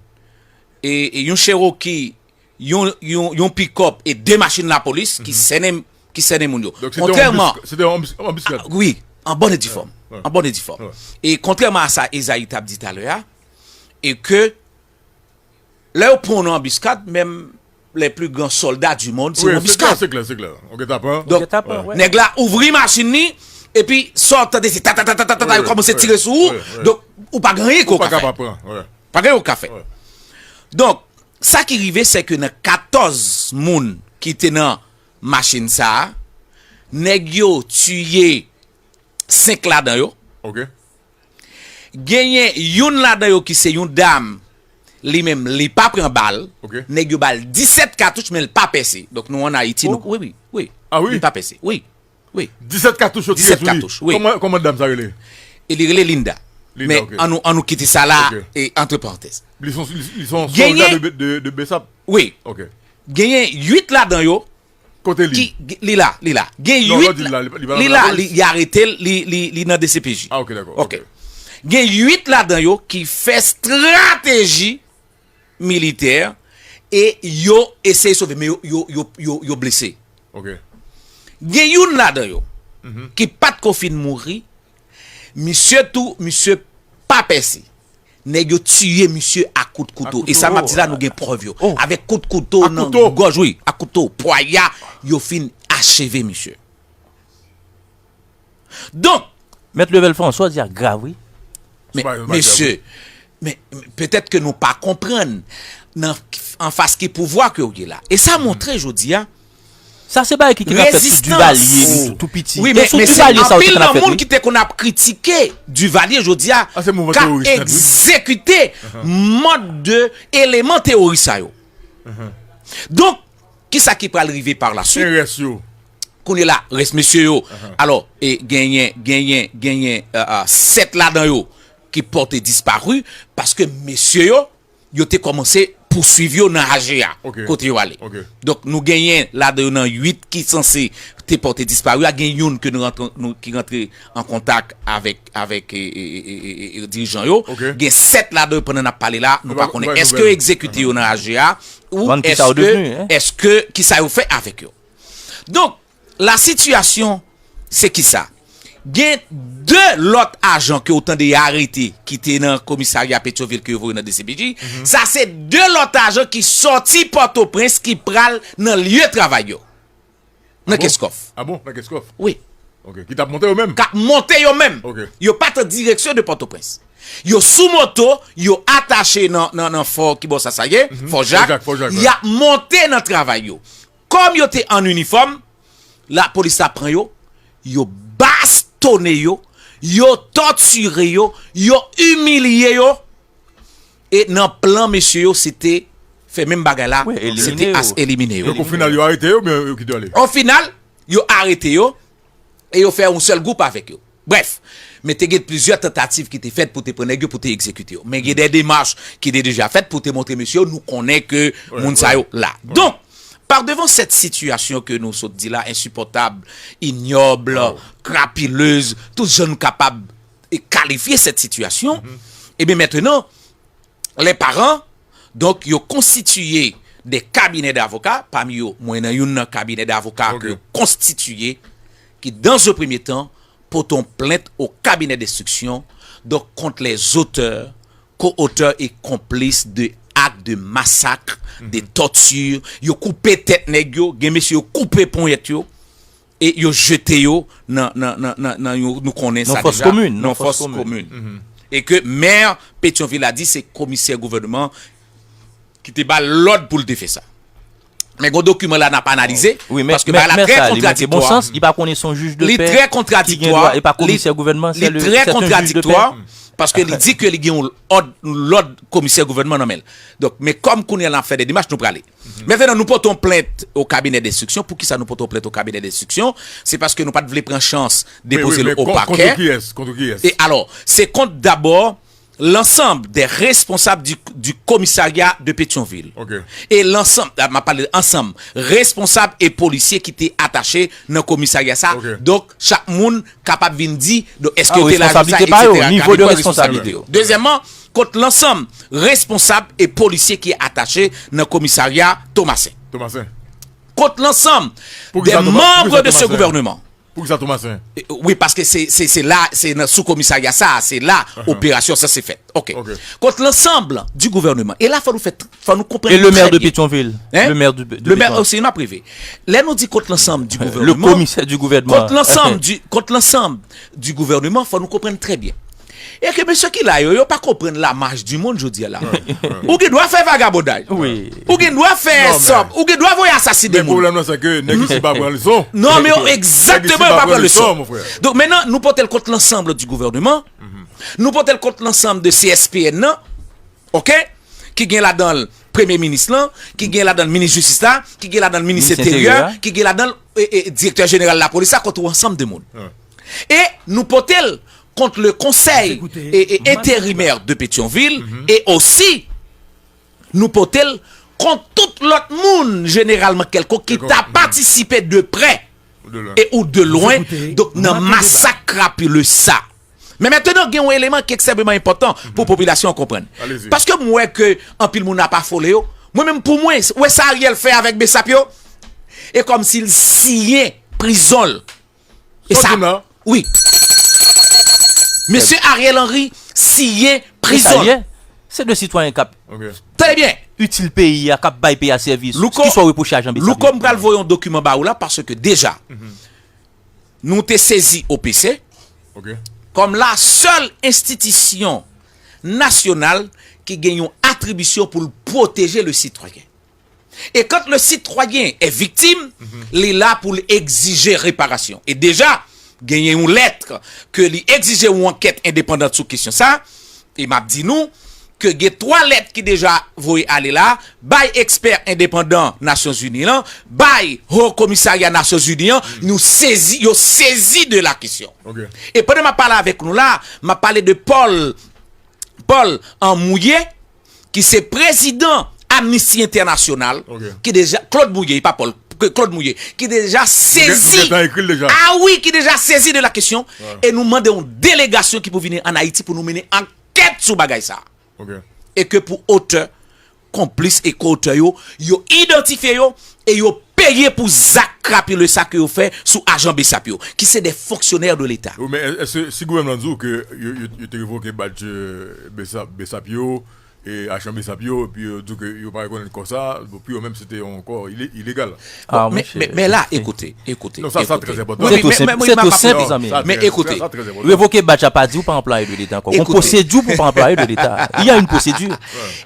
e, e yon Cherokee, yon, yon, yon pikòp e de machin lapolis ki sènen, ki sènen moun yo. Donk, se te yon anbis-, se te yon anbis-, anbiskad. Ah, wi, an bòn e di fòm. An bòn e di fòm. E kontrèman a sa Ezayi t ap di talè a, e ke lè yo pran w nan anbiskad, menm les plus grands soldats du monde, se yon anbiskad. Se klè, se klè. Donk, nèg la ouvri machin li, epi sa w tande se ta, ta, ta, ta, ta, ta, ta, yo kòmanse tire sou ou. Donk, ou pa gen anyen ke w ka fè. Pa gen anyen w ka fè. Donk, sa ki rive, se ke nan katòz moun ki te nan machin sa a, nèg yo tiye senk ladan yo. Ok. Genyen youn ladan yo ki se yon dam, li menm, li pa pran bal. Ok. Nèg yo ba l disèt katouch, men l pa pèse. Donk, nou ann Ayiti, nou, wi, wi, wi. Ah wi? Li pa pèse. Wi, wi. Disèt katouch yo tire sou li. Disèt katouch, wi. Kòman, kòman dam sa rele? E li rele Linda. Linda, ok. Men ann nou, ann nou kite sa la, ok, e antre parantèz. Li son, li, li son sòlda de, de, de BSAP? Wi. Ok. Genyen uit ladan yo, kote li? Ki, li la, li la. Gen uit, li la, li, li pa nan lapolis? Li la, li, y arete l, li, li, li nan DCPJ. Ah, ok, dakò. Ok. Ok. Gen uit ladan yo ki fè estrateji militè e yo eseye sove, men yo, yo, yo, yo, yo blese. Ok. Gen youn ladan yo ki pa t ko fin mouri, misye tou, misye pa pèse. Nèg yo tiye misye ak kout kouto. E sa m ap di la, nou gen prèv yo. Avèk kout kouto nan gòj, wi, ak kouto, pwaya, yo fin acheve misye. Donk, Mèt Level François di a grav, wi. Men, mesye, men, petèt ke nou pa konprann nan, anfas ki pouvwa ke w ye la. E sa montre jodi a, Sa se bagay ki te ka fèt sou Duvalier, li tou, tou piti. Wi, men, men se anpil nan moun ki te konn ap kritike Duvalier jodi a k ap egzekite mòd de eleman tewori sa yo. Donk, kisa ki pral rive par la suite? Kounye la, rès mesye yo. Alò, e, genyen, genyen, genyen, e, e, sèt ladan yo ki pòte dispari, paske mesye yo, yo te kòmanse pouswiv yo nan Aje a, kote yo ale. Donk, nou genyen ladan yo nan uit ki sanse te pòte dispari a, gen youn ke nou rantre, nou, ki rantre an kontak avèk, avèk, e, e, dirijan yo. Gen sèt ladan yo pandan n ap pale la, nou pa konnen èske yo egzekite yo nan Aje a, ou èske, èske, kisa yo fè avèk yo. Donk, la sitiyasyon, se kisa? Gen de lòt ajan ke w tande y arete, ki te nan komisarya Petyonvil, ke yo voye nan DCPJ. Sa se de lòt ajan ki sòti Pòtoprens, ki pral nan lye travay yo. Nan Kenskòf. Ah bon? Nan Kenskòf? Wi. Ok. Ki t ap monte yo menm? K ap monte yo menm. Ok. Yo pa t an direksyon de Pòtoprens. Yo sou moto, yo atache nan, nan, nan fò, ki bò sa, sa ye? Fò Jak. Fò Jak, Fò Jak, wi. Y ap monte nan travay yo. Kòm yo te an inifòm, lapolis la pran yo, yo bastonnen yo, yo tòtire yo, yo imilye yo. E nan plan mesye yo, se te fè menm bagay la, se te elimine yo. Donk, o final, yo arete yo, oubyen yo kite yo ale? O final, yo arete yo, e yo fè yon sèl gwoup avèk yo. Brèf, men te gen plizyè tantativ ki te fèt pou te pran nèg yo, pou te egzekite yo. Men gen de demach ki te deja fèt pou te montre mesye yo, nou konnen ke moun sa yo la. Donk, par devant cette situation ke nou sot di la, insupportable, ignoble, crapuleuse, tout jan nou kapab e kalifye cette situation, ebyen, mentnan, les parents, donk, yo konstitiye de kabinè davoka, pami yo, mwen nan youn nan kabinè davoka ke yo konstitiye, ki, dans un premier temps, pote yon plent au cabinet d'instruction, donk, kont les auteurs co-auteur et complice de actes de massacre, de torture. Yo koupe tèt nèg yo, gen mesye yo koupe ponyèt yo, e yo jete yo nan, nan, nan, nan, nan yon, nou konnen sa deja, nan fòs komin. E ke mè Petyonvil la di se komisè gouvènman ki te ba l lòd pou l te fè sa. Men gon dokiman la n ap analize, paske bagay la trè kontradiktwa. Li trè kontradiktwa. Li trè kontradiktwa, paske li di ke li gen yon lòd, lòd komisè gouvènman nan men l. Donk, men kòm kounye a n ap fè de demach, nou prale. Mentnan, nou pote yon plent o kabinè denstriksyon. Poukisa nou pote yon plent o kabinè denstriksyon? Se paske nou pa t vle pran chans depoze l o pakè. E alò, se kont dabò l'ensemble des responsables du, du commissariat de Pétion-Ville et l'ensemble, ah, m ap pale ansanm, responsab e polisye ki te atache nan komisarya sa. Donk, chak moun kapab vin di, donk, èske yo te la jou sa, et cetera. Nivo de responsablite yo. Dezyèmman, kont l'ensemble responsab e polisye ki atache nan komisarya Tomasen. Kont l'ensemble des membres de ce gouvernement. Poukisa Tomasen? E, wi, paske se, se, se la, se nan sou komisarya sa, se la operasyon sa se fèt. Ok. Kont l'ensemble du gouvernement. E la, fò nou fè, fò nou konprann trè byen. E le maire de Pétion-Ville? Le maire du, de Pétion-Ville. Le maire aussi, m ap rive. Lè nou di kont l'ensemble du gouvernement, le commissaire du gouvernement. Kont l'ensemble du, kont l'ensemble du gouvernement, fò nou konprann trè byen. E ke mesye ki la yo, yo pa konprann la marche du monde jodi a la. Ou gen dwa fè vagabondaj. Ou gen dwa fè sòb. Ou gen dwa voye asasinen moun. Men pwoblèm nan se ke nèg isi pa pran leson. Non, men egzakteman, yo pa pran leson. Donk, mentnan, nou pote l kont l'ensemble du gouvernement. Nou pote l kont l'ensemble de C S P N nan. Ok? Ki gen ladan l premye minis lan, ki gen ladan l minis jistis la, ki gen ladan l minis enteryè, ki gen ladan l, e, e, direktè jeneral lapolis la, kont yon ansanm de moun. E nou pote l kont le konsèy, e, e, enterimè de Petyonvil, e osi nou pote l kont tout lòt moun jeneralman kèlkonk ki ta patisipe de prè e ou de lwen, donk nan masak krapile sa. Men mentnan, gen yon eleman ki ekstrèmeman enpòtan pou popilasyon an konprann. Paske m wè ke anpil moun ap afole yo. Mwen menm, pou mwen, wè sa Ariel fè avèk Bessap yo, e kòmsi l siyen prizon l. E sa, wi. Mesye Ariel Henry siyen prizon l. Se de sitwayen k ap, tande byen, itil peyi a, k ap bay peyi a sèvis. Kisa w repwoche a Jan Bessap? Louko, m pral voye yon dokiman ba ou la, paske deja, nou te sezi O P C kòm la sèl enstitisyon nasyonal ki gen yon atribisyon pou l pwoteje le sitwayen. E quand le citoyen est victime, li la pou l egzije reparasyon. E deja, genyen yon lèt ke li egzije yon ankèt endepandan sou kesyon sa. E m ap di nou ke gen twa lèt ki deja voye ale la, bay ekspè endepandan Nasyonzini lan, bay Ho Komisarya Nasyonzini an, nou sezi, yo sezi de la kesyon. E pandan m ap pale avèk nou la, m ap pale de Paul, Paul Amouye, ki se prezidan Amnisti Entènasyonal, ki deja, Claude Mouye, pa Paul, Claude Mouye, ki deja sezi. A wi, ki deja sezi de la kesyon. E nou mande yon delegasyon ki pou vini ann Ayiti pou nou mennen ankèt sou bagay sa. E ke pou otè, konplis e ko-otè yo, yo idantifye yo e yo peye pou zak krapile sa ke yo fè sou ajan Bessap yo, ki se de fonksyonè de Leta. Wi, men èske si gouvènman di w ke yo, yo, yo te revoke badj, euh, Bessap, Bessap yo, e ajan Bessap yo, epi yo di w ke yo pa rekonèt kò sa, bon, pou yo menm se te yon kò ile-, ilegal. Ah, men, men, men la, ekoute, ekoute. Non, sa, sa trè enpòtan. Se tou senp, se tou senp, zanmi. Men ekoute. Revoke badj la pa di w pa anplwaye de Leta ankò. Gon pwosedi pou w pa anplwaye de Leta. Il y a une procédure.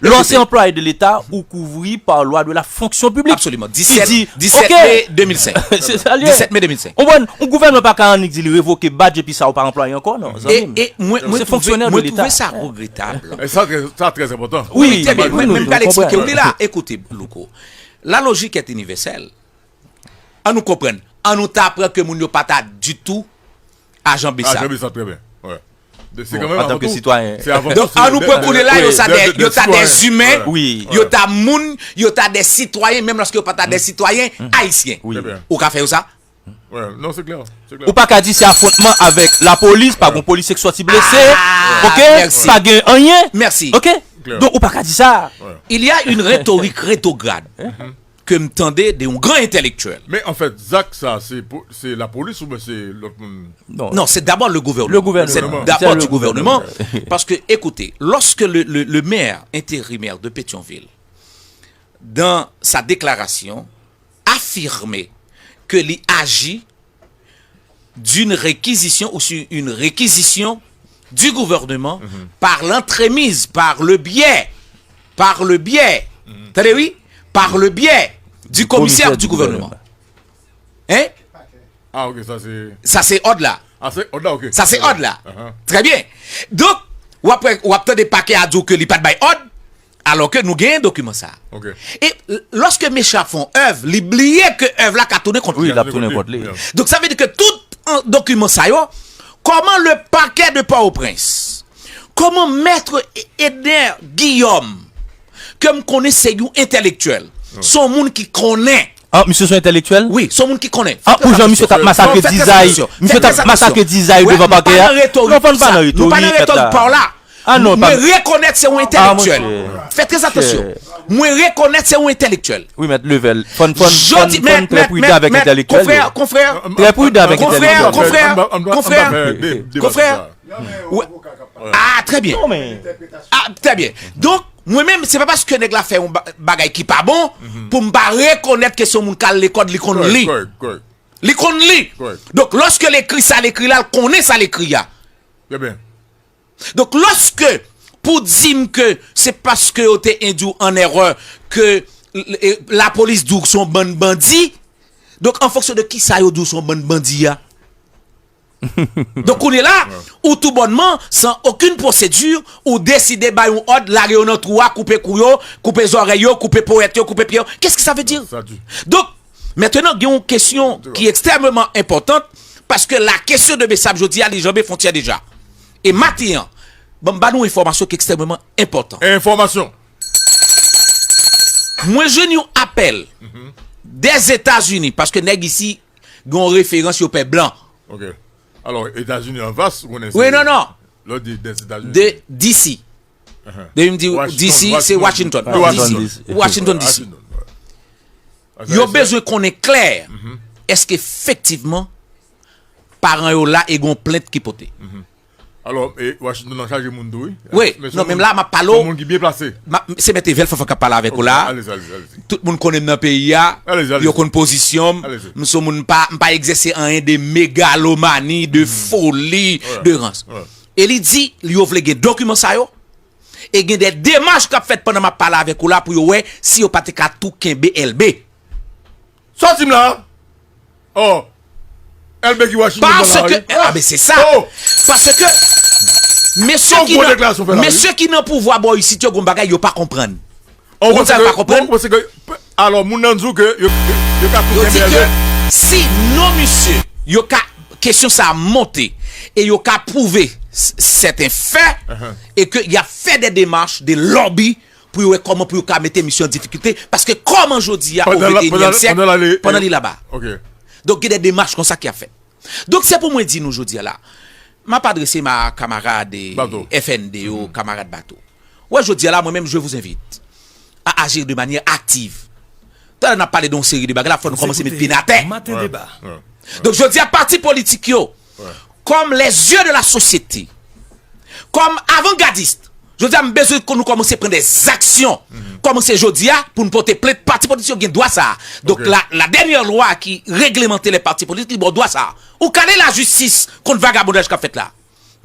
Lè w se anplwaye de Leta, ou kouvri par loi de la fonction publique. Absoliman. Disèt, disèt me de mil senk. Se sa l ye. Disèt me de mil senk. Ou konprann? Yon gouvènman pa ka annik di li revoke badj epi sa ou pa anplwaye ankò, non, zanmi m. E, e mwen, mwen twouve, mwen twouve sa regretab. E sa trè, sa trè enpòtan. Wi, wi, mwen, mwen pral eksplike w li la. Ekoute, Louko. La logique est universelle. An nou konprann. An nou ta pran ke moun yo pa ta ditou ajan Bessap. Ajan Bessap, trè byen. Wi. Bon, antanke sitwayen. Donk, an nou pran kounye la, yo sa de, yo ta de imen, yo ta moun, yo ta de sitwayen, menm lòske yo pa ta de sitwayen ayisyen. Ou ka fè yo sa? Wi, non, se klè, se klè. Ou pa ka di se afwontman avèk lapolis, pa gon polisye k sòti blese, ok? Pa gen anyen, ok? Donk, ou pa ka di sa. Il y a une rhétorique rétrograde. ke m tande de yon gran entèlektyèl. Men anfèt, zak sa, se po- se lapolis oubyen se lòt moun? Non, c'est d'abord le gouvernement. Le gouvernement. C'est d'abord du gouvernement. Parce que, écoutez, lorsque le, le, le maire intérimaire de Pétionville, dans sa déclaration, affirmait que li aji d'une réquisition ou sur une réquisition du gouvernement par l'entremise, par le biais, par le biais, tande wi, par le biais du commissaire du gouvernement. Hein? Ah, ok, sa se. Sa se òd la. Ah, se òd la, ok. Sa se òd la. Très bien. Donk, w ap, w ap tande pakè a di w ke li pa t bay òd, alò ke nou genyen dokiman sa. Ok. E l- lòske Mesha fè yon èv, li bliye ke èv la ka tounen kont Wi, li. L ap tounen kont li. Donk sa vle di ke tout an- dokiman sa yo, kòman le parquet de Port-au-Prince, kòman mèt Edner Guillaume, ke m konnen se yon entèlektyèl, se yon moun ki konnen. Ah, misye se yon entèlektyèl? Wi, se yon moun ki konnen. Ah, pou jan misye t ap masakre dizay, misye t ap masakre dizay devan pakè a. Non, fò n pa nan retorik la. Ah non, mwen rekonèt se yon entèlektyèl. Fè trè atansyon. Mwen rekonèt se yon entèlektyèl. Wi, mèt Level. Fò n fò n fò n trè pridan avèk entèlektyèl. Konfrè, konfrè. Trè pridan avèk entèlektyèl. Konfrè, konfrè, konfrè. Ah, trè byen. Ah, trè byen. Donk, mwen menm, se pa paske nèg la fè yon bagay ki pa bon pou m pa rekonèt ke se yon moun k al lekòl, li konn li. Li konn li. Donk, lòske l ekri sa l ekri la, l konnen sa l ekri a. Donk, lòske pou di m ke se paske yo te endui w an erè ke lapolis di w se yon bann bandi, donk, an fonksyon de kisa yo di w se yon bann bandi a? Donk, kounye la, ou toubònman, san okenn pwosedi, ou deside bay yon òd, lage yo nan twou a, koupe kou yo, koupe zòrèy yo, koupe powèt yo, koupe pye yo. Qu'est-ce que ça veut dire? Donk, mentnan, gen yon kesyon ki ekstrèmeman enpòtan, paske la kesyon de Besap jodi a, li janbe fwontyè deja. E maten an, ban m ba nou enfòmasyon ki ekstrèmeman enpòtan. Enfòmasyon. Mwen jwenn yon apèl dèzetazini, paske nèg isi gen yon referans, yo pè blan. Ok. Alò, Etazini anfas, ou konnen se. Wi, non, non. Lè w di dèzetazini. De D C. Depi m di D C, se Washington. D C. Washington D C. Yo bezwen konnen klè, èske efektivman paran yo la e gen yon plent ki pote? Alò, e Washington nan chaje moun tou, wi. Wi, non, menm la, m ap pale w. Moun ki byen plase. Se Mèt Evel Fanfan k ap pale avèk ou la. Tout moun konnen m nan peyi a. Yo konn pozisyon m. M se yon moun, m pa egzèse anyen de megalomani, de foli, de rans. E li di, yo vle gen dokiman sa yo. E gen de demach k ap fèt pandan m ap pale avèk ou la pou yo wè si yo pa te ka tou kenbe Elbe. Sòti m la. Oh. Elbe ki Washington nan lari. Ah, ben se sa. Paske mesye ki nan, mesye ki nan pouvwa bò isit yo gon bagay yo pa konprann. Ou konn sa yo pa konprann? Alò, moun nan di w ke yo ka tou kenbe Elbe. Si non misye, yo ka, kesyon sa a monte e yo ka pwouve sèten fè e ke y ap fè de demach, de lòbi pou yo wè kòman pou yo ka mete misye an difikilte, paske kòman jodi a o venteyinyèm syèk, pandan li laba. Donk gen de demach konsa ki ap fèt. Donk se pou mwen di nou jodi a la, m ap adrese m a kamarad F N D yo, kamarad Bato. Wè jodi a la, mwen menm, je vous invite à agir de manière active. Talè n ap pale de yon seri de bagay la, fò nou kòmanse met pye n atè. Donk jodi a pati politik yo, comme les yeux de la société, comme avant-gardistes, jodi a m bezwen ke nou kòmanse pran de zaksyon. Kòmanse jodi a pou n pote plent, pati politik yo gen dwa sa. Donk la, la dènyè lwa ki reglemante lè pati politik li ba w dwa sa. Ou kale lajistis kont vagabondaj k ap fèt la.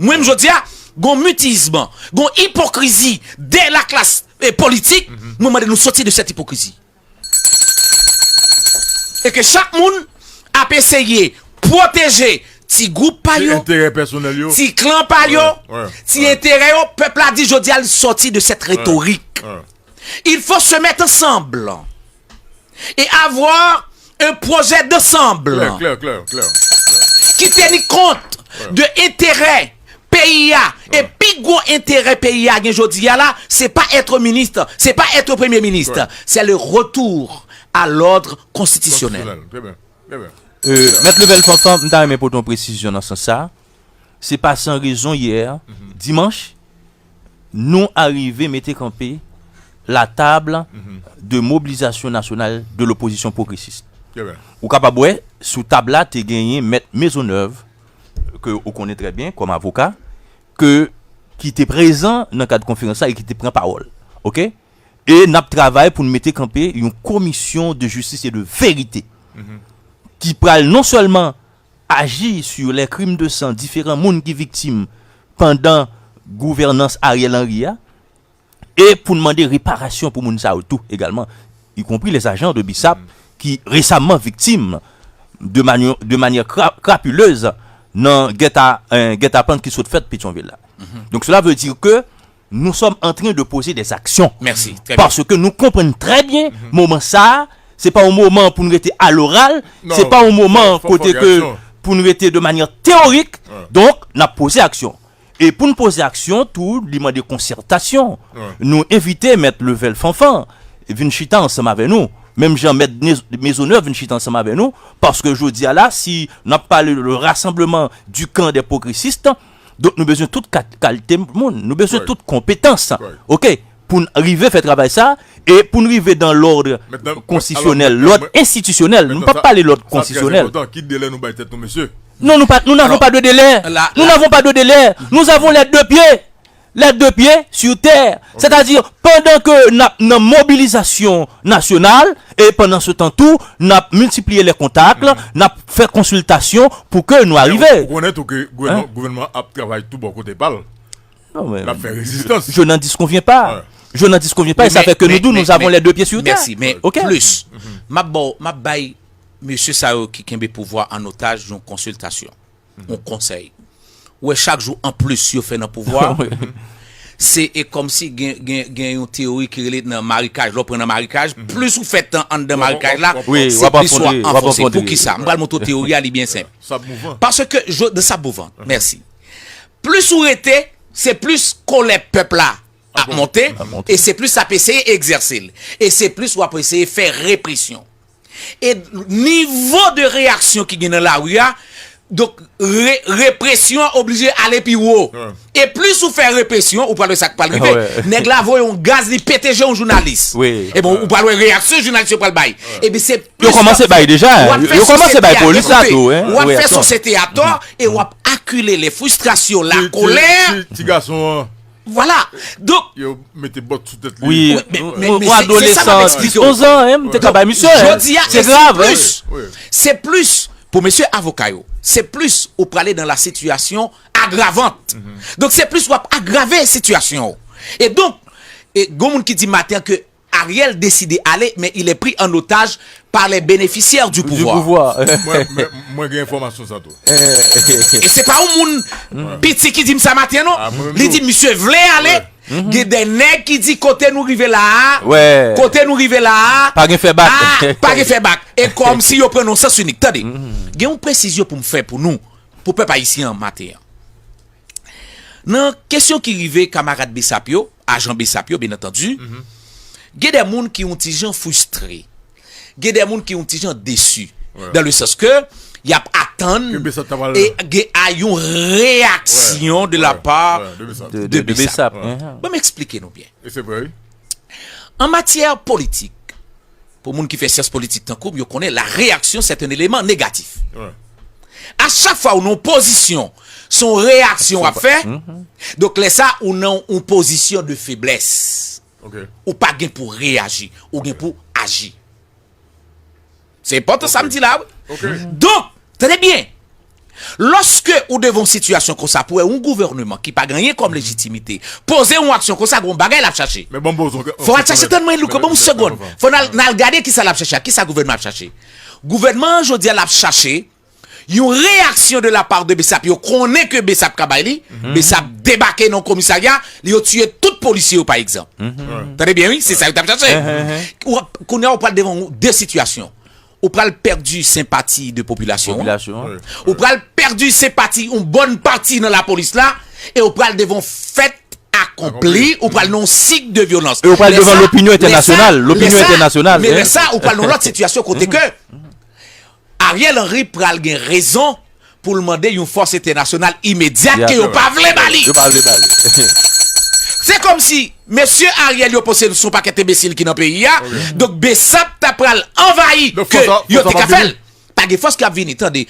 Mwen menm jodi a, gon mitizman, gon ipokrizi de la klas politik, mwen mande nou sòti de sèt ipokrizi. E ke chak moun ap eseye pwoteje ti gwoup pa yo, ti klan pa yo, ti enterè yo. Pèp la di jodi a l sòti de sèt retorik. Il faut se mettre ensemble et avoir un projet d'ensemble qui tient compte de enterè peyi a. E pi gwo enterè peyi a gen jodi a la, se pa être ministre, se pa être premye minis, c'est le retour à l'ordre constitutionnel. Mèt Level Fanfan, m ta renmen pote yon presizyon nan sans sa. Se pa san rezon yè dimanch nou arive mete kanpe la table de mobilisation nationale de l'opposition progressiste. Ou kapab wè, sou tab la, te genyen Mèt Maisonneuve, ke ou konnen trè byen kòm avoka, ke, ki te prezan nan kad konferans la e ki te pran pawòl. Oke? E n ap travay pou n mete kanpe yon commission de justice et de vérité ki pral non sèlman aji sur les crimes de sang diferan moun ki viktim pandan gouvènans Ariel Henry a, e pou n mande reparasyon pou moun sa yo tou egalman, y compris les agents de BSAP ki resaman viktim de many, de manyè kra, krapilez nan gèta, eh, gètapann ki sot fèt Petyonvil la. Donk, cela veut dire que nous sommes en train de poser des actions. Merci. Très bien. Paske nou konprann trè byen moman sa a, se pa yon moman pou n rete aloral, se pa yon moman kote ke pou n rete de manyè teorik. Donk, n ap poze aksyon. E pou n poze aksyon tou, li mande konsètasyon. Nou envite Mèt Level Fanfan vin chita ansanm avè nou. Menm jan Mèt Nez, Maisonneuve vin chita ansanm avè nou, paske jodi a la, si n ap pale le rassemblement du camp des progressistes, donk nou bezwen tout kat, kalite moun, nou bezwen tout konpetans, oke, pou n rive fè travay sa, e pou n rive dan lòd konstitisyonèl, lòd enstitisyonèl. Nou pa pale lòd konstitisyonèl. Ki delè nou bay tèt nou, mesye? Non, nous n'avons pas de délai. Nous n'avons pas de délai. Nous avons les deux pieds. Les deux pieds sur terre. C'est-à-dire, pandan ke n ap nan mobilizasyon nasyonal, e pandan se tan tou, n ap miltipliye lè kontak, n ap fè konsiltasyon pou ke nou arive. Ou konnen tou ke gouvènman ap travay tou bò kote pa l. L ap fè rezistans. Je n'en disconviens pas. Je n'en disconviens pas. Et ça fait que nous, nous avons les deux pieds sur terre. Mèsi, men plis, m ap ba w, m ap bay mesye sa yo ki kenbe pouvwa an otaj yon konsiltasyon, yon konsèy. Ou wè, chak jou anplis yo fè nan pouvwa, se e kòmsi gen, gen, gen yon teyori ki rele nan marikaj. Lè w pran nan marikaj, plis ou fè tan anndan marikaj la, se plis w ap anfonse. Poukisa? M pral montre w teyori a, li byen senp. Paske, nan sab mouvan, mèsi. Plis ou rete, se plis kòlè pèp la ap monte, e se plis l ap eseye egzèse l, e se plis w ap eseye fè represyon. E nivo de reyaksyon ki gen nan lari a, donk, re, represyon an oblije ale pi wo. E plis ou fè represyon, ou pral wè sa k pral rive. Nèg la voye yon gaz, li pete je yon jounalis. Ebyen, ou pral wè reyaksyon jounalis yo pral bay. Ebyen, se plis w ap fè, w ap fè sosyete a, ekoute, w ap fè sosyete a tò, e w ap akile le fristrasyon, la kolè. Ti gason an. Vwala. Donk, yo mete bòt sou tèt li. Wi, yon adolesan dis onz an, m te ka bay misye. Jodi a, e se plis, se plis pou mesye avoka yo, se plis ou prale dans la situation aggravante. Donk, se plis w ap agrave sitiyasyon w. E donk, e gon moun ki di maten ke Ariel deside ale, men il est pris en otage par les bénéficiaires du pouvoir. Mwen, mwen, mwen gen enfòmasyon sa tou. E se pa yon moun piti ki di m sa maten, non. Li di misye vle ale. Gen de nèg ki di kote nou rive la a, kote nou rive la a, pa gen fè bak. Pa gen fè bak. E kòmsi yo pran nan sans inik. Tande, gen yon presizyon pou m fè pou nou, pou pèp ayisyen an maten an. Nan kesyon ki rive kamarad BSAP yo, ajan BSAP yo, byen antandi, gen de moun ki yon ti jan fristre. Gen de moun ki yon ti jan desi. Dans le sens que y ap atann e gen a yon reyaksyon de la part de, de BSAP. Bon, m eksplike nou byen. E se vre, wi. An matyè politik, pou moun ki fè syans politik tankou m, yo konnen la réaction, c'est un élément négatif. A chak fwa ou nan yon pozisyon, se yon reyaksyon w ap fè. Donk, lè sa, ou nan yon pozisyon de feblès. Ou pa gen pou reyaji, ou gen pou aji. Se enpòtan sa m di la, wi. Donk, tande byen. Lòske ou devan yon sitiyasyon konsa, pou wè yon gouvènman ki pa gen anyen kòm lejitimite poze yon aksyon konsa, gen yon bagay l ap chache. Fò w al chache, tann mwen, Louko, ban m yon segonn. Fò n al, n al gade kisa l ap chache a, kisa gouvènman ap chache. Gouvènman an, jodi a, l ap chache yon reyaksyon de la part de BSAP. Yo konnen ke BSAP ka bay li. BSAP debake nan komisarya, li yo tiye tout polisye yo, pa egzanp. Tande byen, wi, se sa yo t ap chache. Ou ap, kounye a, ou pral devan de sitiyasyon. Ou pral pèdi senpati de popilasyon an. Ou pral pèdi senpati yon bòn pati nan lapolis la, e ou pral devan fèt akonpli, ou pral nan yon sik de vyolans. E ou pral devan lopinyon entènasyonal, lopinyon entènasyonal. Men lè sa, ou pral nan lòt sitiyasyon kote ke Ariel Henry pral gen rezon pou l mande yon fòs entènasyonal imedyat ke yo pa vle ba li. Yo pa vle ba li. Se kòmsi mesye Ariel yo panse nou se yon pakèt enbesil ki nan peyi a. Donk, Besap ta pral anvayi ke yo te ka fè l. Pa gen fòs k ap vini, tande.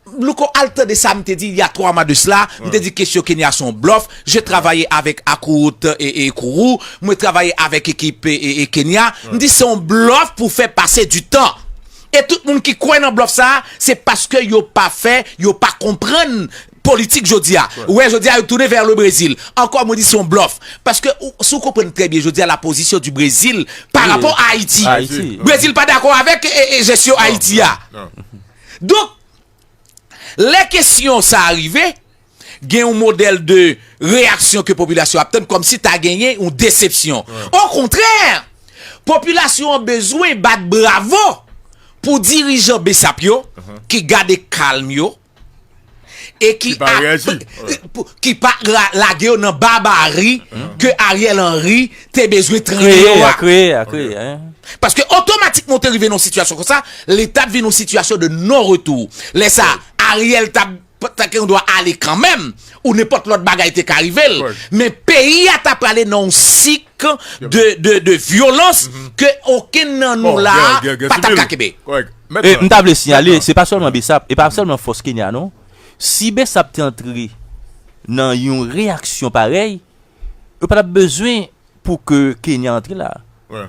Louko, al tande sa m te di il y a trois mois de cela. M te di kesyon Kenya se yon blòf. Je travaye avèk Akrout e, e Kourou. Mwen travaye avèk ekip e, e, e Kenya. M di se yon blòf pou fè pase du tan. E tout moun ki kwè nan blòf sa, se paske yo pa fè, yo pa konprann politik jodi a. Ou wè, jodi a, yo tounen vè le Brezil. Ankò, mwen di se yon blòf. Paske, ou- si w konprann trè byen, jodi a, la pozisyon du Brezil pa rapò a Ayiti. Brezil pa dakò avèk e, e, jesyon Ayiti a. Donk, lè kesyon sa a rive, gen yon modèl de reyaksyon ke popilasyon ap tann kòmsi ta genyen yon desepsyon. Okontrè, popilasyon an bezwen bat bravo pou dirijan Besap yo ki gade kalm yo e ki Ki pa ap- reyaji. pou- ki pa ra- lage yo nan babari ke Ariel Henry te bezwen trennen yo a. Kreye a, kreye a, kreye a. Paske otomatikman ou te rive nan yon sitiyasyon konsa, Leta t vin yon sitiyasyon de non retou. Lè sa, Ariel t ap t ap gen dwa ale kanmenm, ou nenpòt lòt bagay te ka rive l. Men peyi a t ap prale nan yon sik de, de, de vyolans ke okenn nan nou la a pa t ap ka kenbe. E m ta vle siyale, se pa sèlman Besap, e pa sèlman fòs Kenya non. Si Besap te antre nan yon reyaksyon parèy, yo pa t ap bezwen pou ke Kenya antre la.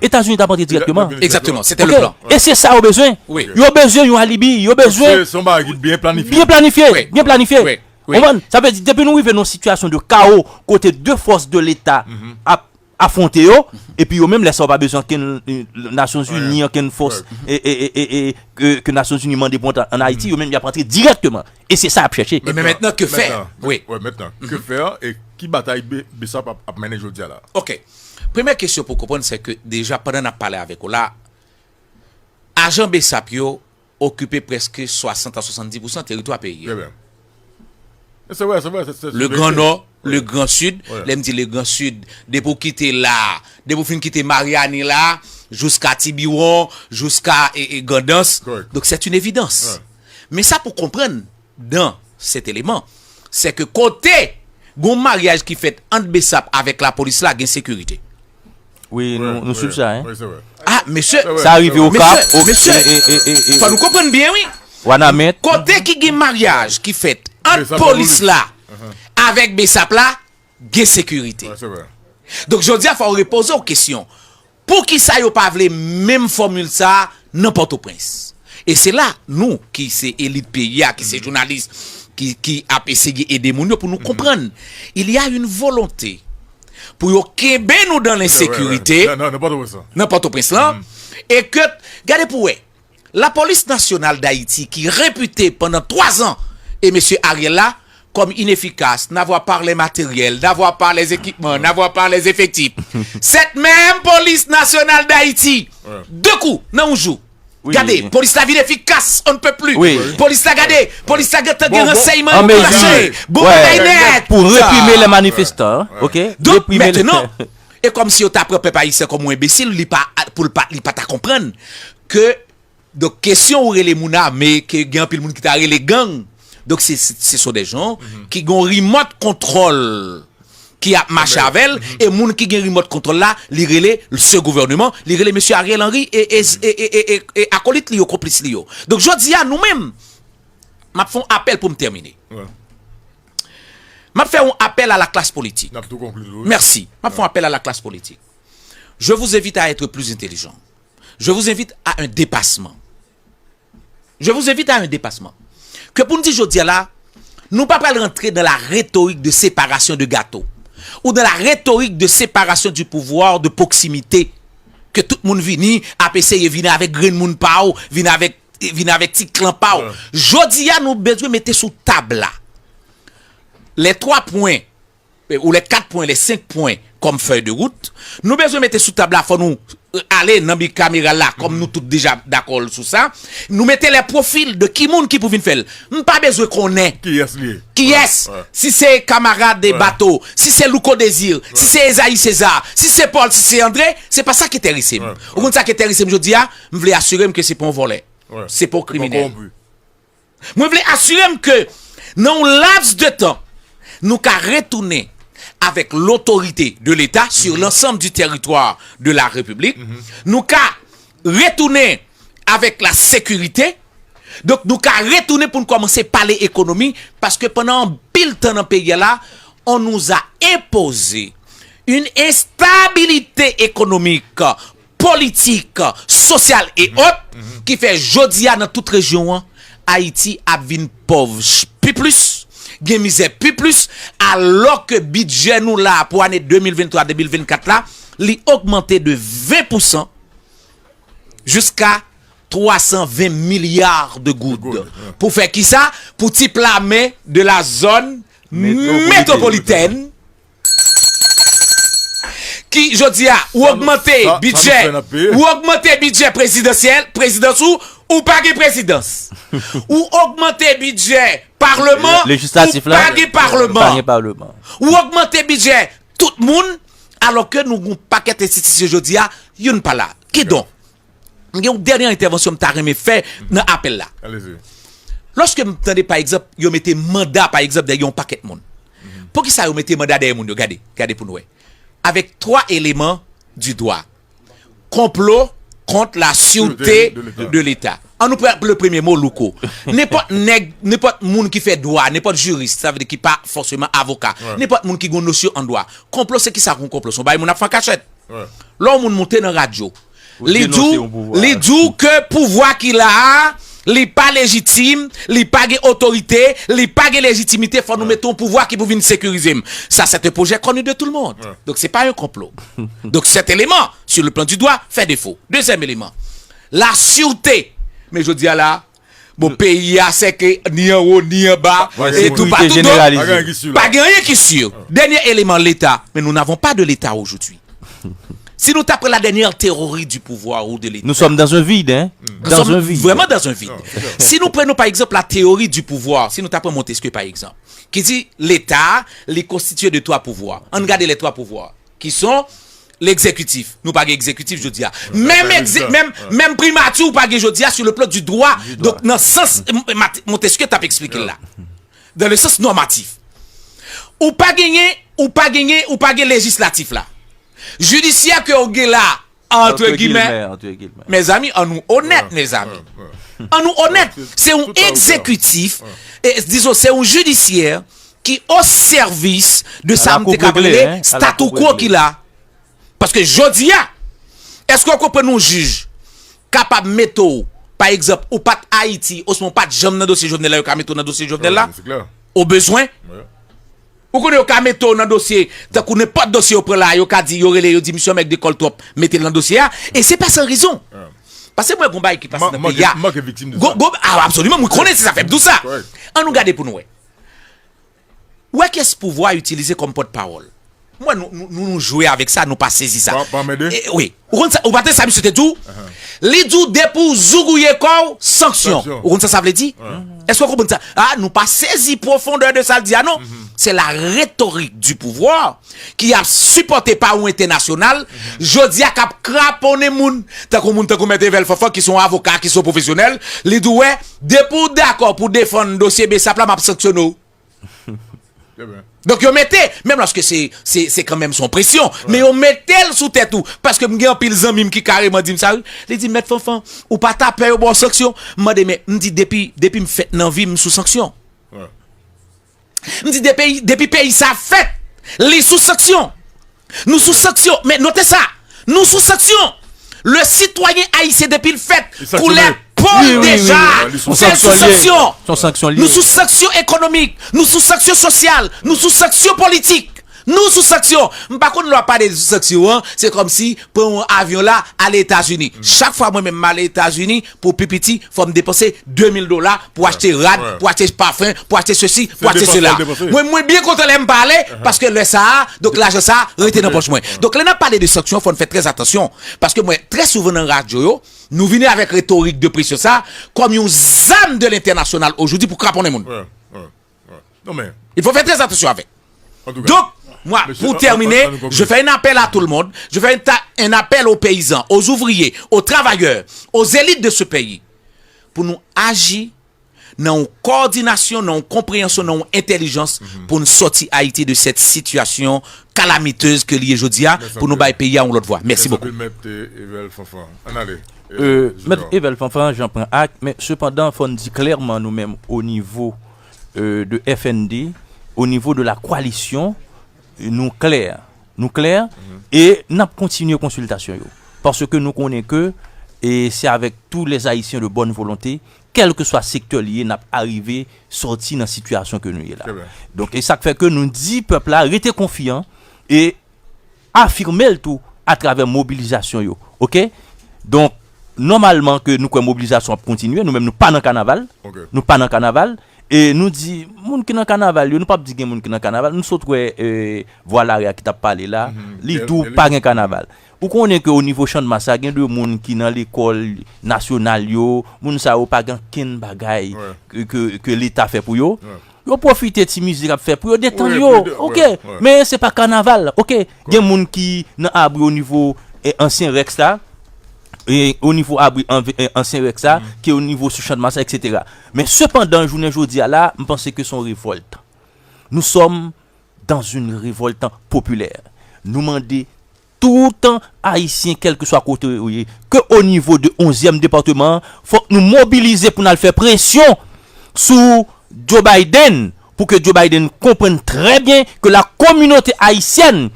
Etazini t ap antre dirèkteman. Egzakteman, se te le plan. E se sa yo bezwen. Yo bezwen yon alibi, yo bezwen. Se yon bagay ki byen planifye. Byen planifye, byen planifye. Ou konprann? Sa vle di, depi nou rive nan yon sitiyasyon de kawo, kote de fòs de Leta ap afwonte yo, epi yo menm lè sa yo pa bezwen ankenn Nasyonzini, ankenn fòs e, e, e, e, e, ke, ke Nasyonzini mande pou antre ann Ayiti, yo menm y ap antre dirèkteman. E se sa y ap chèche. E men mentnan, ke fè? Wi. Mentnan, ke fè e ki batay Besap ap, ap mennen jodi a la? Ok. Premyè kesyon pou w konprann, se ke deja pandan n ap pale avèk ou la, ajan Besap yo okipe prèske swasant a swasanndis pousan teritwa peyi a. Trè byen. Se vre, se vre. Le Grand Nord, le Grand Sud, lè m di le Grand Sud, depi w kite la, depi w fin kite Maryani la, jouska Tibiwon, jouska e, e Grandans. Donk, c'est une évidence. Men sa pou konprann dan cet élément, se ke kote gon maryaj ki fèt ant Besap avèk lapolis la, gen sekirite. Wi, nou, nou swiv sa, hein. Ah, mesye, sa rive Okap, mesye, fò nou konprann byen, wi. Wanament. Kote ki gen maryaj ki fèt ant polis la avèk Besap la, gen sekirite. Donk, jodi a, fò w repoze w kesyon. Poukisa yo pa vle menm fòmil sa a nan Pòtoprens? E se la, nou, ki se elit peyi a, ki se jounalis, ki, ki ap eseye ede moun yo pou nou konprann. Il y a une volonté pou yo kenbe nou dan lensekirite nan Pòtoprens lan. E ke, gade pou w wè, Lapolis Nasyonal Dayiti, ki repite pandan twa zan e mesye Ariel la, kòm inefikas, n a vwa pa lè materyèl, n a vwa pa lè zekipman, n a vwa pa lè zefektif. Cette même Police Nationale d'Haïti, de kou, nan yon jou. Gade, polis la vin efikas, on ne peut plus. Polis la, gade, polis la gentan gen ransèyman, yo klase, bon bagay nèt. Pou reprime lè manifestan, ok? Donk, mentnan, e kòmsi yo ta pran pèp ayisyen kòm yon enbesil, li pa, pou l pa, li pa ta konprann ke Donk, kesyon ou rele moun ame, ke gen anpil moun ki ta rele gang. Donk, se, se, ce sont des gens ki gen yon remote control ki ap mache avè l, e moun ki gen remote control la, li rele ce gouvernement, li rele mesye Ariel Henry e, e, e, e, e, e akolit li yo, konplis li yo. Donk, jodi a, nou menm, m ap fè yon apèl pou m tèmine. M ap fè yon apèl a la klas politik. Mèsi. M ap fè yon apèl a la klas politik. Je vous invite à être plus intelligent. Je vous invite à un dépassement. Je vous invite à un dépassement. Ke pou n di jodi a la, nou pa pral rantre dans la rhétorique de séparation de gâteau ou dans la rhétorique de séparation du pouvoir de proximité. Ke tout moun vini, ap eseye vini avèk grenn moun pa w, vini avèk, vini avèk ti klan pa w. Jodi a, nou bezwen mete sou tab la les trois points ou les quatre points, les cinq points comme feuille de route. Nou bezwen mete sou tab la, fò nou, euh, ale nan bikameral la, kòm nou tout deja dakò sou sa. Nou mete les profils de ki moun ki pou vin fè l. M pa bezwen konnen kiyès li ye. Kiyès? Si se kamarad de Bato, si se Louko Désir, si se Esaïe César, si se Paul, si se André, se pa sa ki enterese m. Ou konn sa ki enterese m jodi a? M vle asire m ke se pa yon vòlè. Se pa yon kriminèl. Mwen vle asire m ke nan yon laps de tan, nou ka retounen avec l'autorité de l'État sur l'ensemble du territoire de la République. Nou ka retounen avec la sécurité. Donk, nou ka retounen pou n kòmanse pale ekonomi, paske pandan anpil tan nan peyi a la, on nous a imposé une instabilité économique, politique, sociale et autres, ki fè jodi a nan tout rejyon an, Ayiti ap vin pòv pi plis, gen mizè pi plis, alò ke bidjè nou la pou ane de mil venntwa de mil vennkat la, li ogmante de ven pousan jiska twa san ven milya de goud. Pou fè kisa? Pou ti pla men de la zòn metropolitèn ki jodi a ou ogmante bidjè, ou ogmante bidjè prezidansyèl, prezidans ou, ou pa gen prezidans. Ou ogmante bidjè palman, ou pa gen palman. Ou ogmante bidjè tout moun, alò ke nou gon pakèt enstitisyon jodi a, youn pa la. Kidonk, m gen yon dènye entèvansyon m ta renmen fè nan apèl la. Lòske m tande, pa egzanp, yo mete manda, pa egzanp, dèyè yon pakèt moun. Poukisa yo mete manda dèyè moun yo? Gade, gade pou n wè. Avec trois éléments du droit. Complot contre la sûreté de l'État. An nou pran le premye mo, Louko. Nenpòt nèg, nenpòt moun ki fè dwa, nenpòt jiris, sa vle di ki pa fòseman avoka, nenpòt moun ki gen yon nosyon an dwa. Konplo, se kisa yon konplo? Se yon bagay moun ap fè an kachèt. Lè yon moun monte nan radyo, li di w, li di w ke pouvwa ki la a, li pa lejitim, li pa gen otorite, li pa gen lejitimite, fò nou mete yon pouvwa ki pou vin sekirize m. Ça, c'est un projet connu de tout le monde. Donk, se pa yon konplo. Donk, cet élément, sur le plan du droit, fait défaut. Deuxième élément, la sûreté. Men jodi a la, bon, peyi a, se ke ni anwo, ni anba, e toupatou. Donk, pa gen anyen ki si. Dènye eleman, Leta. Mais nous n'avons pas de l'État aujourd'hui. Si nou ta pran la dernière théorie du pouvoir ou de l'État, nous sommes dans un vide, hein? Nous sommes vraiment dans un vide. Si nou pran, nou, pa egzanp, la théorie du pouvoir, si nou ta pran Montesquieu, pa egzanp, ki di Leta, li konstitye de twa pouvwa. Ann gade les trois pouvoirs, qui sont l'exécutif. Nou pa gen egzekitif jodi a. Menm egze-, menm, menm primati ou pa gen jodi a sur le plan du droit. Donk, nan sans, m-, m-, Montesquieu t ap eksplike l la. Dans le sens normatif. Ou pa genyen, ou pa genyen, ou pa gen lejislatif la. Jidisyè ke w gen la, entre guillemets, mezanmi, an nou onèt, mezanmi. An nou onèt, se yon egzekitif, e, dizon, se yon jidisyè ki o sèvis de sa m te ka rele statu quo ki la. Paske jodi a, èske w konprann yon jij kapab mete w, pa egzanp, ou pa t Ayiti, osnon w pa t janm nan dosye Jovenel la, yo ka mete w nan dosye Jovenel la? O bezwen. Ou konnen yo ka mete w nan dosye, tankou nenpòt dosye yo pran la, yo ka di, yo rele, yo di, "Misye yon nèg de kòl twòp, mete l nan dosye a." E se pa san rezon. Paske mwen, gon bagay ki pase nan peyi a. Gon, gon, a, absoliman, mwen konnen se sa fè m di w sa. An nou gade pou nou wè. Ou wè kiyès pouvwa itilize kòm pòtpawòl? Mwen, nou, nou, nou, nou jwe avèk sa, nou pa sezi sa. Pa, pa mède? E, wi. Ou konn sa, ou pa tande sa misye te di w? Li di w, depi w zougouye kò w, sanksyon. Sanksyon. Ou konn sa sa vle di? Èske w konprann sa? A, nou pa sezi pwofondè de sa l di a, non. Se la rhétorique du pouvoir ki ap sipòte pa yon entènasyonal, jodi a k ap kraponnen moun, tankou moun tankou Mèt Evel Fanfan, ki se yon avoka, ki se yon pwofesyonèl, li di w, wè, depi w dakò pou defann dosye Bsap la, m ap sanksyone w. Donk, yo mete, menm lòske se, se, se kanmenm se yon presyon, men yo mete l sou tèt ou. Paske m gen anpil zanmi m ki kareman di m sa, wi. Li di, "Mèt Fanfan, ou pa ta pè yo ba w sanksyon?" M mande, men, m di, depi, depi m fèt nan vi m, m sou sanksyon. M di, depi, depi peyi sa fèt, li sou sanksyon. Nou sou sanksyon, men note sa, nou sou sanksyon. Le sitwayen ayisyen depi l fèt, koulè po l deja, se l sou sanksyon. Nou sou sanksyon ekonomik, nou sou sanksyon sosyal, nou sou sanksyon politik. Nou sou sanksyon. M pa konn lè w ap pale de sou sanksyon an, se kòmsi pran yon avyon la, ale Etazini. Chak fwa mwen menm m ale Etazini, pou pi piti, fò m depanse de mil dola pou achte rad, pou achte pafen, pou achte sesi, pou achte sela. Mwen, mwen byen kontan lè m pa ale, paske lè sa a, donk lajan sa a rete nan pòch mwen. Donk lè n ap pale de sanksyon, fò n fè trè atansyon. Paske mwen, trè souvan nan radyo yo, nou vini avèk retorik de presyon sa a kòm yon zam de lentènasyonal ojodi pou kraponnen moun. Il faut faire très attention avec. Donc, moi, pour terminer, je fais un appel à tout le monde. Je fais un, ta- un appel aux paysans, aux ouvriers, aux travailleurs, aux élites de ce pays, pour nous agir nan yon kowòdinasyon, nan yon konpreyansyon, nan yon entèlijans pou n sòti Ayiti de cette situation calamiteuse ke li ye jodi a, pou nou bay peyi a yon lòt vwa. Mèsi bokou. Mèsi anpil, Mèt, eh, Evel Fanfan. Ann ale, eh, Mèt Junior. Evel Fanfan, jan pran ak, men sepandan, fò n di klèman nou menm o nivo, eh, de F N D, o nivo de la koalisyon, nou klè. Nou klè, e n ap kontinye konsiltasyon yo. Paske nou konnen ke, e se avèk tous les Haïtiens de bonne volonté, kèlkeswa sektè li ye, n ap arive sòti nan sitiyasyon ke nou ye la. Trè byen. Donk, e sa k fè ke nou di pèp la rete konfyan e afime l tou atravè mobilizasyon yo. Oke? Donk, nòmalman ke nou kwè mobilizasyon ap kontinye, nou menm nou pa nan kanaval. Oke. Nou pa nan kanaval. E nou di, moun ki nan kanaval yo, nou p ap di gen moun ki nan kanaval. Nou sot wè, e, Vwa Lari a ki t ap pale la, li di w pa gen kanaval. Ou konnen ke o nivo Channmas la, gen de moun ki nan lekòl nasyonal yo, moun sa yo pa gen ankenn bagay ke, ke, ke Leta fè pou yo. Yo pwofite ti mizik ap fè pou yo detann yo. Oke, men se pa kanaval. Oke, gen moun ki nan abri o nivo, e, ansyen Rex la, e, o nivo abri an-, e, ansyen Rex la, ki o nivo sou Channmas la, et cetera. Men sepandan, jounen jodi a la, m panse ke se yon revòlt. Nous sommes dans une révolte populaire. Nou mande tout Ayisyen, kèlkeswa kote ou ye, ke o nivo de onzyèm depatman, fòk nou mobilize pou n al fè presyon sou Joe Biden, pou ke Joe Biden konprann trè byen ke la kominote ayisyèn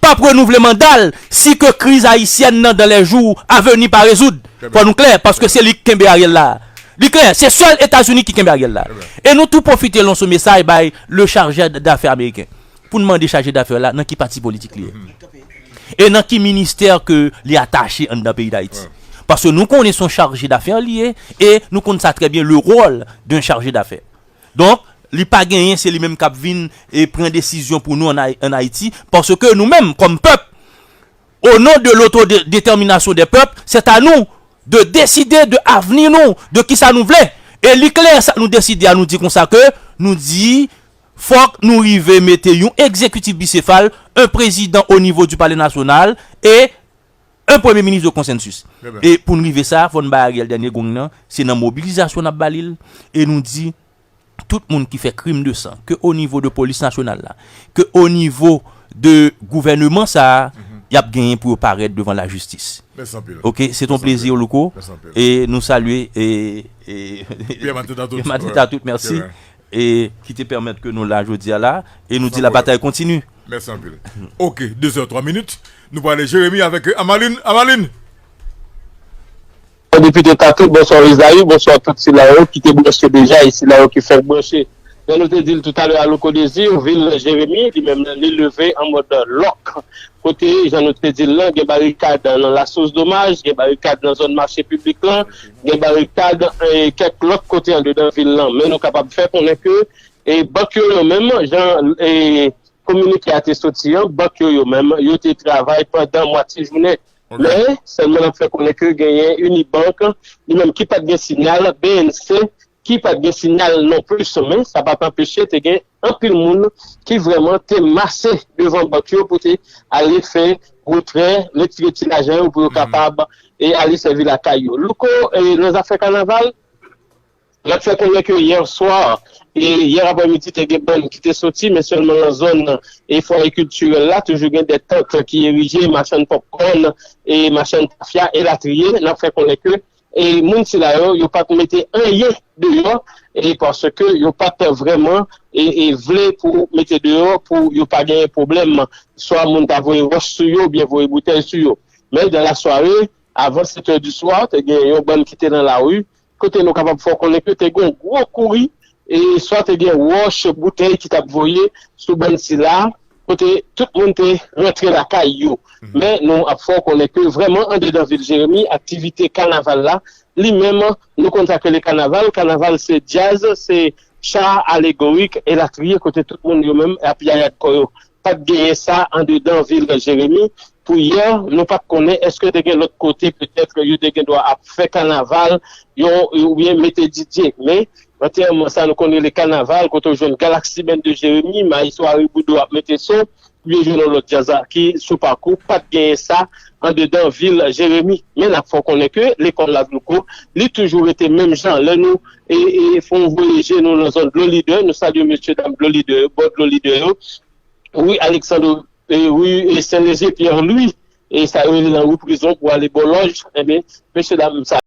p ap renouvle manda l si ke kriz ayisyèn nan dans les jours à venir pa rezoud. Fò nou klè, paske se li ki kenbe Ariel la. Li klè, se sèl Etazini ki kenbe Ariel la. E nou tou pwofite lanse mesaj bay le chargé d'affaires ameriken. Pou n mande chaje dafè la nan ki pati politik li ye. E nan ki ministè ke li atache anndan peyi Dayiti. Paske nou konnen se yon chaje dafè li ye, e nou konn sa trè byen, le rôle d'un chargé d'affaires. Donk, li pa genyen, se li menm k ap vin e pran desizyon pou nou ann Ay-, ann Ayiti, paske nou menm, kòm pèp, au nom de l'autodétermination des peuples, c'est à nous de décider de avenir nou, de kisa nou vle. E li klè sa nou deside a, nou di konsa ke, nou di, fòk nou rive mete yon egzekitif bisefal, un président au niveau du palais national, et un premier ministre de consensus. E pou n rive sa, fò n bay Ariel dènye gong nan, se nan mobilizasyon n ap ba li l, e nou di, tout moun ki fè krim de san, ke o nivo de polis nasyonal la, ke o nivo de gouvèneman sa a, y ap genyen pou yo parèt devan lajistis. Mèsi anpil. Oke, se ton plezi, Louko. Mèsi anpil. E nou salye, e, e, Pierre Mateta tout. Pierre Mateta tout, mèsi. E ki te pèmèt ke nou la jodi a la, e nou di la batay kontini. Mèsi anpil. Oke, de zè twa minit. Nou prale Jeremi avèk, euh, Amaline. Amaline! Bonswa Depite Tatout, bonswa Ezayi, bonswa tout sila yo ki te branche deja e sila yo ki fèk branche. Jan nou te di l toutalè a, Louko Désir, vil Jeremi, li menm nan, li leve an mòd lòk. Kote, jan nou te di l lan, gen barikad nan Lasous Domaj, gen barikad nan zòn mache piblik lan, gen barikad, e, kèk lòt kote andedan vil lan. Men nou kapab fè konnen ke, e, bank yo, yo menm, jan, e, kominike a te soti an, bank yo, yo menm, yo te travay pandan mwatye jounen. Men, sèlman n ap fè konnen ke genyen Unibank, li menm ki pa t gen siyal, B N C, ki pa t gen siyal nonplis, men sa pa t anpeche te gen anpil moun ki vrèman te mase devan bank yo pou te ale fè retrè, retire ti lajan yo pou yo kapab e ale sèvi lakay yo. Louko, e nan zafè kanaval, n ap fè konnen ke yè swa e yè aprèmidi te gen bann ki te soti, men sèlman nan zòn e fwayè kiltirèl la, toujou gen de tant ki erije, machann popcorn e machann tafya elatriye. N ap fè konnen ke e moun sila yo, yo pa t mete anyen deyò, e paske yo pa t vrèman e, e vle pou mete deyò pou yo pa genyen pwoblèm, swa moun ta voye wòch sou yo oubyen voye boutèy sou yo. Men, dans la soirée, avant sept heures du soir, te gen yon bann ki te nan lari, kote nou kapab fè w konnen ke te gen yon gwo kouri, e swa te gen wòch, boutèy ki t ap voye sou bann sila, kote tout moun te rantre lakay yo. Men nou ap fè w konnen ke vrèman andedan vil Jeremi, aktivite kanaval la, li menm, nou konn sa k rele kanaval. Kanaval se djaz, se cha alegorik, elatriye, kote tout moun yo menm ap yayad kò yo. Pa t genyen sa andedan vil Jeremi. Pou yè, nou pa t konnen èske te gen lòt kote, petèt, yo te gen dwa ap fè kanaval, yo, oubyen mete D J. Men, antèman sa nou konn rele kanaval, kote w jwenn Galaxy Band de Jeremi, Maestro Harry Boudreau ap mete son, Vin jwe nan lòt djaz la ki sou pakou, pa t genyen sa andedan vil Jeremi. Men n ap fè w konnen ke lekòl Ladlouko, li toujou rete menm jan. Lè nou e, e, fè yon voye je nou nan zòn Dlo Lidè, nou salye mesye dam Dlo Lidè yo, bò Dlo Lidè yo, ri Aleksandre, e, ri, e, Sen Lezye, Pyè Lwi, e sa yo rele nan ri Prizon pou ale bò Lòj, enben, mesye dam sa